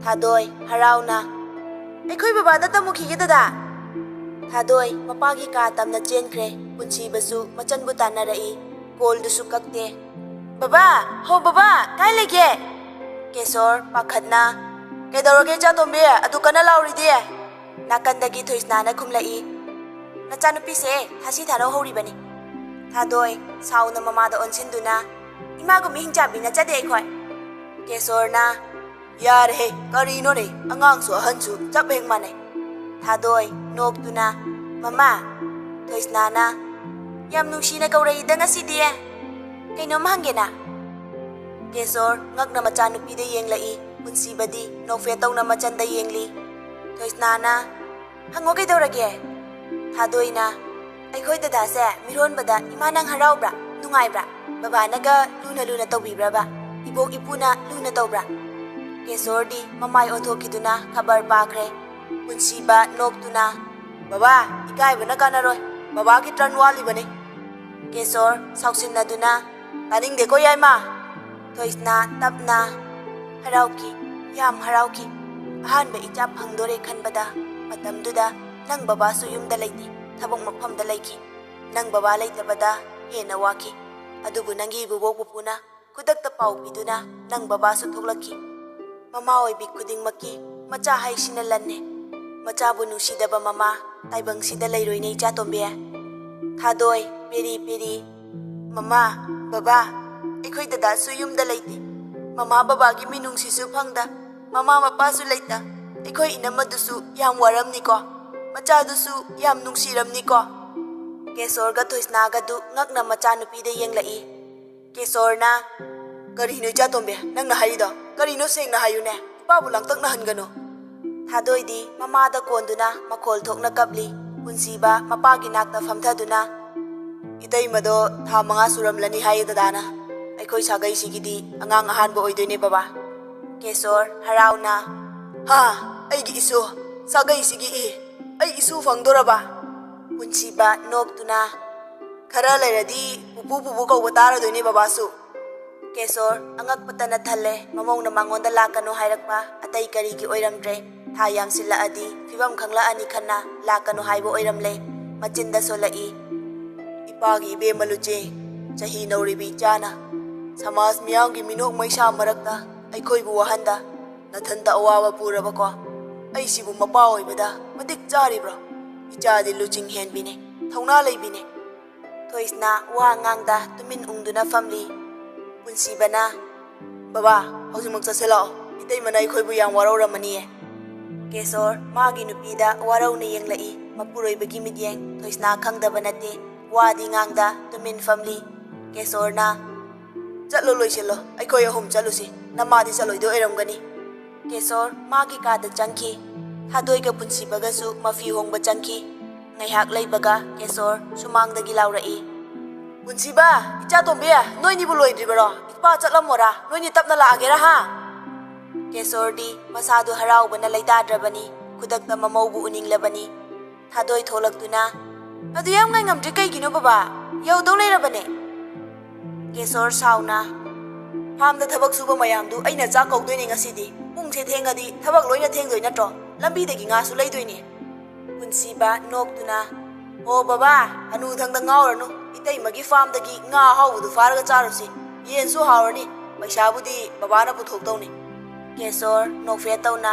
ꯊꯥꯗꯣꯏ ꯍꯔꯥꯎꯅ, "ꯑꯩꯈꯣꯏ ꯕꯕꯥꯗ ꯇꯝꯃꯨꯈꯤꯒꯦ ꯗꯗꯥ꯫" ꯊꯥꯗꯣꯏ ꯃꯄꯥꯒꯤ ꯀꯥ ꯇꯝꯅ ꯆꯦꯟꯈ꯭ꯔꯦ꯫ ꯄꯨꯟꯁꯤꯕꯁꯨ ꯃꯆꯟꯕꯨ ꯇꯥꯟꯅꯔꯛꯏ꯫ ꯀꯣꯜꯗꯨꯁꯨ ꯀꯛꯇꯦ꯫ "ꯕꯕꯥ! ꯍꯣ ꯕꯕꯥ! ꯀꯥꯏ ꯂꯩꯒꯦ?" ꯀꯦꯁꯣꯔ ꯄꯥꯈꯠꯅ, "ꯀꯩꯗꯧꯔꯒꯦ ꯏꯆꯥꯇꯣꯝꯕꯤ? ꯑꯗꯨ ꯀꯟꯅ ꯂꯥꯎꯔꯤꯗꯤ?" ꯅꯥꯀꯟꯗꯒꯤ ꯊꯣꯏꯁꯅꯥꯅ ꯈꯨꯝꯂꯛꯏ꯫ ꯅꯆꯥꯅꯨꯄꯤꯁꯦ ꯊꯥꯁꯤ ꯊꯥꯔꯧ ꯍꯧꯔꯤꯕꯅꯤ꯫ ꯊꯥꯗꯣꯏ ꯁꯥꯎꯅ ꯃꯃꯥꯗ ꯑꯣꯟꯁꯤꯟꯗꯨꯅ, "ꯏꯃꯥꯒꯨꯝꯕꯤ ꯍꯤꯡꯆꯥꯕꯤ ꯅꯠꯆꯗꯦ ꯑꯩꯈꯣꯏ"꯫ ꯀꯦꯁꯣꯔꯅ, "ꯌꯥꯔꯦꯍꯦ, ꯀꯔꯤꯅꯣꯅꯦ, ꯑꯉꯥꯡꯁꯨ ꯑꯍꯟꯁꯨ ꯆꯞ ꯍꯦꯛ ꯃꯥꯟꯅꯩ"꯫ ꯊꯥꯗꯣꯏ ꯅꯣꯛꯇꯨꯅ, "ꯃꯃꯥ"꯫ ꯊꯣꯏꯁꯅꯥꯅ, "ꯌꯥꯝ ꯅꯨꯡꯁꯤꯅ ꯀꯧꯔꯛꯏꯗ ꯉꯁꯤꯗꯤ꯫ ꯀꯩꯅꯣꯝ ꯍꯪꯒꯦꯅ"꯫ ꯀꯦꯁꯣꯔ ꯉꯛꯅ ꯃꯆꯥꯅꯨꯄꯤꯗ ꯌꯦꯡꯂꯛꯏ꯫ ꯄꯨꯟꯁꯤꯕꯗꯤ ꯅꯣꯛꯐꯦꯠ ꯇꯧꯅ ꯃꯆꯟꯗ ꯌꯦꯡꯂꯤ꯫ ꯊꯣꯏꯁꯅꯥꯅ, "ꯍꯪꯉꯣ, ꯀꯩꯗꯧꯔꯒꯦ?" ꯊꯥꯗꯣꯏꯅ, "ꯑꯩꯈꯣꯏ ꯗꯗꯥꯁꯦ ꯃꯤꯔꯣꯟꯕꯗ ꯏꯃꯥ ꯅꯪ ꯍꯔꯥꯎꯕ꯭ꯔꯥ? ꯅꯨꯡꯉꯥꯏꯕ꯭ꯔꯥ? ꯕꯕꯥꯅꯒ ꯂꯨꯅ ꯂꯨꯅ ꯇꯧꯕꯤꯕ꯭ꯔꯕ? ꯏꯕꯣꯛ ꯏꯄꯨꯅ ꯂꯨꯅ ꯇꯧꯕ꯭ꯔꯥ?" ꯀꯦꯁꯣꯔꯗꯤ ꯃꯃꯥꯏ ꯑꯣꯟꯊꯣꯛꯈꯤꯗꯨꯅ ꯈꯕꯔ ꯄꯥꯈ꯭ꯔꯦ꯫ ꯄꯨꯟꯁꯤꯕ ꯅꯣꯛꯇꯨꯅ, "ꯕꯕꯥ, ꯏꯀꯥꯏꯕꯅ ꯀꯥꯟꯅꯔꯣꯏ꯫ ꯕꯕꯥꯒꯤ ꯇꯔꯟ ꯋꯥꯠꯂꯤꯕꯅꯤ"꯫ ꯀꯦꯁꯣꯔ ꯁꯥꯎꯁꯤꯟꯅꯗꯨꯅ, "ꯇꯥꯅꯤꯡꯗꯦꯀꯣ, ꯌꯥꯏꯃ"꯫ ꯊꯣꯏꯁꯅꯥ ꯇꯞꯅ ꯍꯔꯥꯎꯈꯤ, ꯌꯥꯝ ꯍꯔꯥꯎꯈꯤ꯫ ꯑꯍꯥꯟꯕ ꯏꯆꯥ ꯐꯪꯗꯣꯔꯦ ꯈꯟꯕꯗ꯫ ꯃꯇꯝꯗꯨꯗ ꯅꯪ ꯕꯕꯥꯁꯨ ꯌꯨꯝꯗ ꯂꯩꯇꯦ, ꯊꯕꯛ ꯃꯐꯝꯗ ꯂꯩꯈꯤ꯫ ꯅꯪ ꯕꯕꯥ ꯂꯩꯇꯕꯗ ꯍꯦꯟꯅ ꯋꯥꯈꯤ꯫ ꯑꯗꯨꯕꯨ ꯅꯪꯒꯤ ꯏꯕꯨꯕꯣꯛ ꯄꯨꯄꯨꯅ ꯈꯨꯗꯛꯇ ꯄꯥꯎ ꯄꯤꯗꯨꯅ ꯅꯪ ꯕꯕꯥꯁꯨ ꯊꯣꯛꯂꯛꯈꯤ꯫ ꯃꯃꯥ ꯑꯣꯏꯕꯤ ꯈꯨꯗꯤꯡꯃꯛꯀꯤ ꯃꯆꯥ ꯍꯥꯏꯁꯤꯅ ꯂꯟꯅꯦ꯫ ꯃꯆꯥꯕꯨ ꯅꯨꯡꯁꯤꯗꯕ ꯃꯃꯥ ꯇꯥꯏꯕꯪꯁꯤꯗ ꯂꯩꯔꯣꯏꯅꯦ, ꯏꯆꯥ ꯇꯣꯝꯕꯤ꯫ ꯊꯥꯗꯣꯏ ꯄꯦꯔꯤ ꯄꯦꯔꯤ, "ꯃꯃꯥ, ꯕꯕꯥ, ꯑꯩꯈꯣꯏ ꯗꯗꯥꯁꯨ ꯌꯨꯝꯗ ꯂꯩꯇꯦ꯫ ꯃꯃꯥ ꯕꯕꯥꯒꯤ ꯃꯤꯅꯨꯡꯁꯤꯁꯨ ꯐꯪꯗ, ꯃꯃꯥ ꯃꯄꯥꯁꯨ ꯂꯩꯇ꯫ ꯑꯩꯈꯣꯏ ꯏꯅꯝꯃꯗꯨꯁꯨ ꯌꯥꯝ ꯋꯥꯔꯝꯅꯤꯀꯣ꯫ ꯃꯆꯥꯗꯨꯁꯨ ꯌꯥꯝ ꯅꯨꯡꯁꯤꯔꯝꯅꯤꯀꯣ"꯫ ꯀꯦꯁꯣꯔꯒ ꯊꯣꯏꯁꯅꯥꯒꯗꯨ ꯉꯛꯅ ꯃꯆꯥꯅꯨꯄꯤꯗ ꯌꯦꯡꯂꯛꯏ꯫ ꯀꯦꯁꯣꯔꯅ, "ꯀꯔꯤꯅꯣ ꯏꯆꯥ ꯇꯣꯝꯕꯤ ꯅꯪꯅ ꯍꯥꯏꯔꯤꯗꯣ? ꯀꯔꯤꯅꯣ ꯁꯦꯡꯅ ꯍꯥꯏꯌꯨꯅꯦ꯫ ꯏꯄꯥꯕꯨ ꯂꯥꯡꯇꯛꯅꯍꯟꯒꯅꯨ"꯫ ꯊꯥꯗꯣꯏꯗꯤ ꯃꯃꯥꯗ ꯀꯣꯟꯗꯨꯅ ꯃꯈꯣꯜ ꯊꯣꯛꯅ ꯀꯞꯂꯤ꯫ ꯄꯨꯟꯁꯤꯕ ꯃꯄꯥꯒꯤ ꯅꯥꯛꯇ ꯐꯝꯊꯗꯨꯅ, "ꯏꯇꯩꯃꯗꯣ ꯊꯥ ꯃꯉꯥ ꯁꯨꯔꯝꯂꯅꯤ ꯍꯥꯏꯌꯦ ꯗꯗꯥꯅ꯫ ꯑꯩꯈꯣꯏ ꯁꯥꯒꯩꯁꯤꯒꯤꯗꯤ ꯑꯉꯥꯡ ꯑꯍꯥꯟꯕ ꯑꯣꯏꯗꯣꯏꯅꯦ ꯕꯕꯥ"꯫ ꯀꯦꯁꯣꯔ ꯍꯔꯥꯎꯅ, "ꯍꯥ, ꯑꯩꯒꯤ ꯏꯁꯨ, ꯁꯥꯒꯩꯁꯤꯒꯤ ꯏ, ꯑꯩ ꯏꯁꯨ ꯐꯪꯗꯣꯔꯕ?" ꯄꯨꯟꯁꯤꯕ ꯅꯣꯛꯇꯨꯅ, "ꯈꯔ ꯂꯩꯔꯗꯤ ꯄꯨꯄꯨ ꯄꯨꯄꯨ ꯀꯧꯕ ꯇꯥꯔꯗꯣꯏꯅꯦ ꯕꯕꯥꯁꯨ"꯫ ꯀꯦꯁꯣꯔ ꯑꯉꯛꯄꯇꯅ ꯊꯜꯂꯦ꯫ ꯃꯃꯧꯅ ꯃꯉꯣꯟꯗ ꯂꯥꯛꯀꯅꯨ ꯍꯥꯏꯔꯛꯄ ꯑꯇꯩ ꯀꯔꯤꯒꯤ ꯑꯣꯏꯔꯝꯗ꯭ꯔꯦ꯫ ꯊꯥ ꯌꯥꯝꯁꯤꯜꯂꯛꯑꯗꯤ ꯐꯤꯕꯝ ꯈꯪꯂꯛꯑꯅꯤ ꯈꯟꯅ ꯂꯥꯛꯀꯅꯨ ꯍꯥꯏꯕ ꯑꯣꯏꯔꯝꯂꯦ꯫ ꯃꯆꯤꯟꯗ ꯁꯣꯜꯂꯛꯏ, "ꯏꯄꯥꯒꯤ ꯏꯕꯦꯝꯃ ꯂꯨꯆꯦ, ꯆꯍꯤ ꯅꯧꯔꯤꯕꯤ ꯏꯆꯥꯅ ꯁꯃꯥꯖ ꯃꯤꯌꯥꯝꯒꯤ ꯃꯤꯅꯣꯛ ꯃꯩꯁꯥ ꯃꯔꯛꯇ ꯑꯩꯈꯣꯏꯕꯨ ꯋꯥꯍꯟꯗ ꯅꯊꯟꯇ ꯑꯋꯥꯕ ꯄꯨꯔꯕꯀꯣ꯫ ꯑꯩꯁꯤꯕꯨ ꯃꯄꯥ ꯑꯣꯏꯕꯗ ꯃꯇꯤꯛ ꯆꯥꯔꯤꯕ꯭ꯔꯣ?" ꯏꯆꯥꯗꯤ ꯂꯨꯆꯤꯡ ꯍꯦꯟꯕꯤꯅꯦ, ꯊꯧꯅꯥ ꯂꯩꯕꯤꯅꯦ꯫ ꯊꯣꯏꯁꯅꯥ ꯋꯥ ꯉꯥꯡꯗ ꯇꯨꯃꯤꯟ ꯎꯪꯗꯨꯅ ꯐꯝꯂꯤ꯫ ꯄꯨꯟꯁꯤꯕꯅ, "ꯕꯕꯥ, ꯍꯧꯖꯤꯛꯃꯛ ꯆꯠꯁꯤꯜꯂꯛꯑꯣ, ꯏꯇꯩꯃꯅ ꯑꯩꯈꯣꯏꯕꯨ ꯌꯥꯝ ꯋꯥꯔꯧꯔꯝꯃꯅꯤꯌꯦ"꯫ ꯀꯦꯁꯣꯔ ꯃꯥꯒꯤ ꯅꯨꯄꯤꯗ ꯋꯥꯔꯧꯅ ꯌꯦꯡꯂꯛꯏ꯫ ꯃꯄꯨꯔꯣꯏꯕꯒꯤ ꯃꯤꯠꯌꯦꯡ ꯊꯣꯏꯁꯅꯥ ꯈꯪꯗꯕ ꯅꯠꯇꯦ꯫ ꯋꯥꯗꯤ ꯉꯥꯡꯗ ꯇꯨꯃꯤꯟ ꯐꯝꯂꯤ꯫ ꯀꯦꯁꯣꯔꯅ, "ꯆꯠꯂꯣ, ꯂꯣꯏꯁꯤꯜꯂꯣ, ꯑꯩꯈꯣꯏ ꯑꯍꯨꯝ ꯆꯠꯂꯨꯁꯤ, ꯅꯃꯥꯗꯤ ꯆꯠꯂꯣꯏꯗꯣꯏ ꯑꯣꯏꯔꯝꯒꯅꯤ"꯫ ꯀꯦꯁꯣꯔ ꯃꯥꯒꯤ ꯀꯥꯗ ꯆꯪꯈꯤ꯫ ꯊꯥꯗꯣꯏꯒ ꯄꯨꯟꯁꯤꯕꯒꯁꯨ ꯃꯐꯤ ꯍꯣꯡꯕ ꯆꯪꯈꯤ꯫ ꯉꯥꯏꯍꯥꯛ ꯂꯩꯕꯒ ꯀꯦꯁꯣꯔ ꯁꯨꯃꯥꯡꯗꯒꯤ ꯂꯥꯎꯔꯛꯏ꯫ "ꯄꯨꯟꯁꯤꯕ, ꯏꯆꯥ ꯇꯣꯝꯕꯤ, ꯅꯣꯏꯅꯤꯕꯨ ꯂꯣꯏꯗ꯭ꯔꯤꯕꯔꯣ? ꯏꯄꯥ ꯆꯠꯂꯝꯃꯣꯔꯥ? ꯅꯣꯏꯅꯤ ꯇꯞꯅ ꯂꯥꯛꯑꯒꯦꯔꯥ, ꯍꯥ?" ꯀꯦꯁꯣꯔꯗꯤ ꯃꯁꯥꯗꯨ ꯍꯔꯥꯎꯕꯅ ꯂꯩꯇꯥꯗ꯭ꯔꯕꯅꯤ꯫ ꯈꯨꯗꯛꯇ ꯃꯃꯧꯕꯨ ꯎꯅꯤꯡꯂꯕꯅꯤ꯫ ꯊꯥꯗꯣꯏ ꯊꯣꯛꯂꯛꯇꯨꯅ, "ꯑꯗꯨ ꯌꯥꯝ ꯉꯥꯏꯉꯝꯗ꯭ꯔꯤ ꯀꯩꯒꯤꯅꯣ ꯕꯕꯥ? ꯌꯧꯗꯧ ꯂꯩꯔꯕꯅꯦ"꯫ ꯀꯦꯁꯣꯔ ꯁꯥꯎꯅ, "ꯐꯥꯝꯗ ꯊꯕꯛ ꯁꯨꯕ ꯃꯌꯥꯝꯗꯨ ꯑꯩꯅ ꯆꯥꯛ ꯀꯧꯗꯣꯏꯅꯦ ꯉꯁꯤꯗꯤ꯫ ꯄꯨꯡꯁꯦ ꯊꯦꯡꯉꯗꯤ ꯊꯕꯛ ꯂꯣꯏꯅ ꯊꯦꯡꯗꯣꯏ ꯅꯠꯇ꯭ꯔꯣ? ꯂꯝꯕꯤꯗꯒꯤ ꯉꯥꯁꯨ ꯂꯩꯗꯣꯏꯅꯦ"꯫ ꯄꯨꯟꯁꯤꯕ ꯅꯣꯛꯇꯨꯅ, "ꯑꯣ ꯕꯕꯥ, ꯍꯅꯨꯊꯪꯗ ꯉꯥꯎꯔꯅꯨ꯫ ꯏꯇꯩꯃꯒꯤ ꯐꯥꯝꯗꯒꯤ ꯉꯥ ꯑꯍꯥꯎꯕꯗꯨ ꯐꯥꯔꯒ ꯆꯥꯔꯨꯁꯤ꯫ ꯌꯦꯟꯁꯨ ꯍꯥꯎꯔꯅꯤ꯫ ꯄꯩꯁꯥꯕꯨꯗꯤ ꯕꯕꯥꯅ ꯄꯨꯊꯣꯛꯇꯧꯅꯤ"꯫ ꯀꯦꯁꯣꯔ ꯅꯣꯛꯐꯦꯠ ꯇꯧꯅ,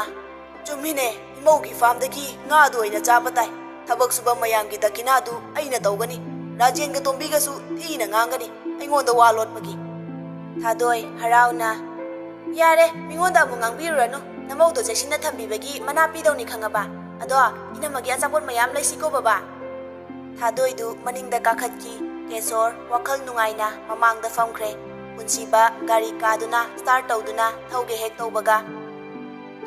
"ꯆꯨꯝꯃꯤꯅꯦ, ꯏꯃꯧꯒꯤ ꯐꯥꯝꯗꯒꯤ ꯉꯥꯗꯨ ꯑꯣꯏꯅ ꯆꯥꯕ ꯇꯥꯏ꯫ ꯊꯕꯛ ꯁꯨꯕ ꯃꯌꯥꯝꯒꯤ ꯗꯈꯤꯅꯥꯗꯨ ꯑꯩꯅ ꯇꯧꯒꯅꯤ꯫ ꯔꯥꯖꯦꯟꯒ ꯇꯣꯝꯕꯤꯒꯁꯨ ꯊꯤꯅ ꯉꯥꯡꯒꯅꯤ ꯑꯩꯉꯣꯟꯗ ꯋꯥ ꯂꯣꯠꯄꯒꯤ"꯫ ꯊꯥꯗꯣꯏ ꯍꯔꯥꯎꯅ, "ꯌꯥꯔꯦ, ꯃꯤꯉꯣꯟꯗ ꯑꯃꯨꯛ ꯉꯥꯡꯕꯤꯔꯨꯔꯅꯨ꯫ ꯅꯃꯧꯗꯣ ꯆꯦꯛꯁꯤꯟꯅ ꯊꯝꯕꯤꯕꯒꯤ ꯃꯅꯥ ꯄꯤꯗꯧꯅꯤ ꯈꯪꯉꯕ? ꯑꯗꯣ ꯏꯅꯝꯃꯒꯤ ꯑꯆꯥꯄꯣꯠ ꯃꯌꯥꯝ ꯂꯩꯁꯤꯀꯣ ꯕꯕꯥ"꯫ ꯊꯥꯗꯣꯏꯗꯨ ꯃꯅꯤꯡꯗ ꯀꯥꯈꯠꯈꯤ꯫ ꯀꯦꯁꯣꯔ ꯋꯥꯈꯜ ꯅꯨꯡꯉꯥꯏꯅ ꯃꯃꯥꯡꯗ ꯐꯝꯈ꯭ꯔꯦ꯫ ꯄꯨꯟꯁꯤꯕ ꯒꯥꯔꯤ ꯀꯥꯗꯨꯅ ꯁ꯭ꯇꯥꯔꯠ ꯇꯧꯗꯨꯅ ꯊꯧꯒꯦ ꯍꯦꯛ ꯇꯧꯕꯒ,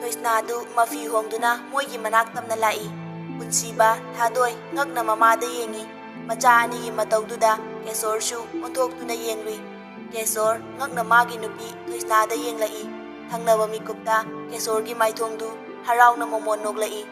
ꯊꯣꯏꯁꯅꯥꯗꯨ ꯃꯐꯤ ꯍꯣꯡꯗꯨꯅ ꯃꯣꯏꯒꯤ ꯃꯅꯥꯛ ꯇꯝꯅ ꯂꯥꯛꯏ꯫ ꯄꯨꯟꯁꯤꯕ, ꯊꯥꯗꯣꯏ ꯉꯛꯅ ꯃꯃꯥꯗ ꯌꯦꯡꯏ꯫ ꯃꯆꯥ ꯑꯅꯤꯒꯤ ꯃꯇꯧꯗꯨꯗ ꯀꯦꯁꯣꯔꯁꯨ ꯑꯣꯟꯊꯣꯛꯇꯨꯅ ꯌꯦꯡꯂꯨꯏ꯫ ꯀꯦꯁꯣꯔ ꯉꯛꯅ ꯃꯥꯒꯤ ꯅꯨꯄꯤ ꯊꯣꯏꯁꯅꯥꯗ ꯌꯦꯡꯂꯛꯏ꯫ ꯊꯪꯅꯕ ꯃꯤꯀꯨꯞꯇ ꯀꯦꯁꯣꯔꯒꯤ ꯃꯥꯏꯊꯣꯡꯗꯨ ꯍꯔꯥꯎꯅ ꯃꯣꯃꯣꯟ ꯅꯣꯛꯂꯛꯏ꯫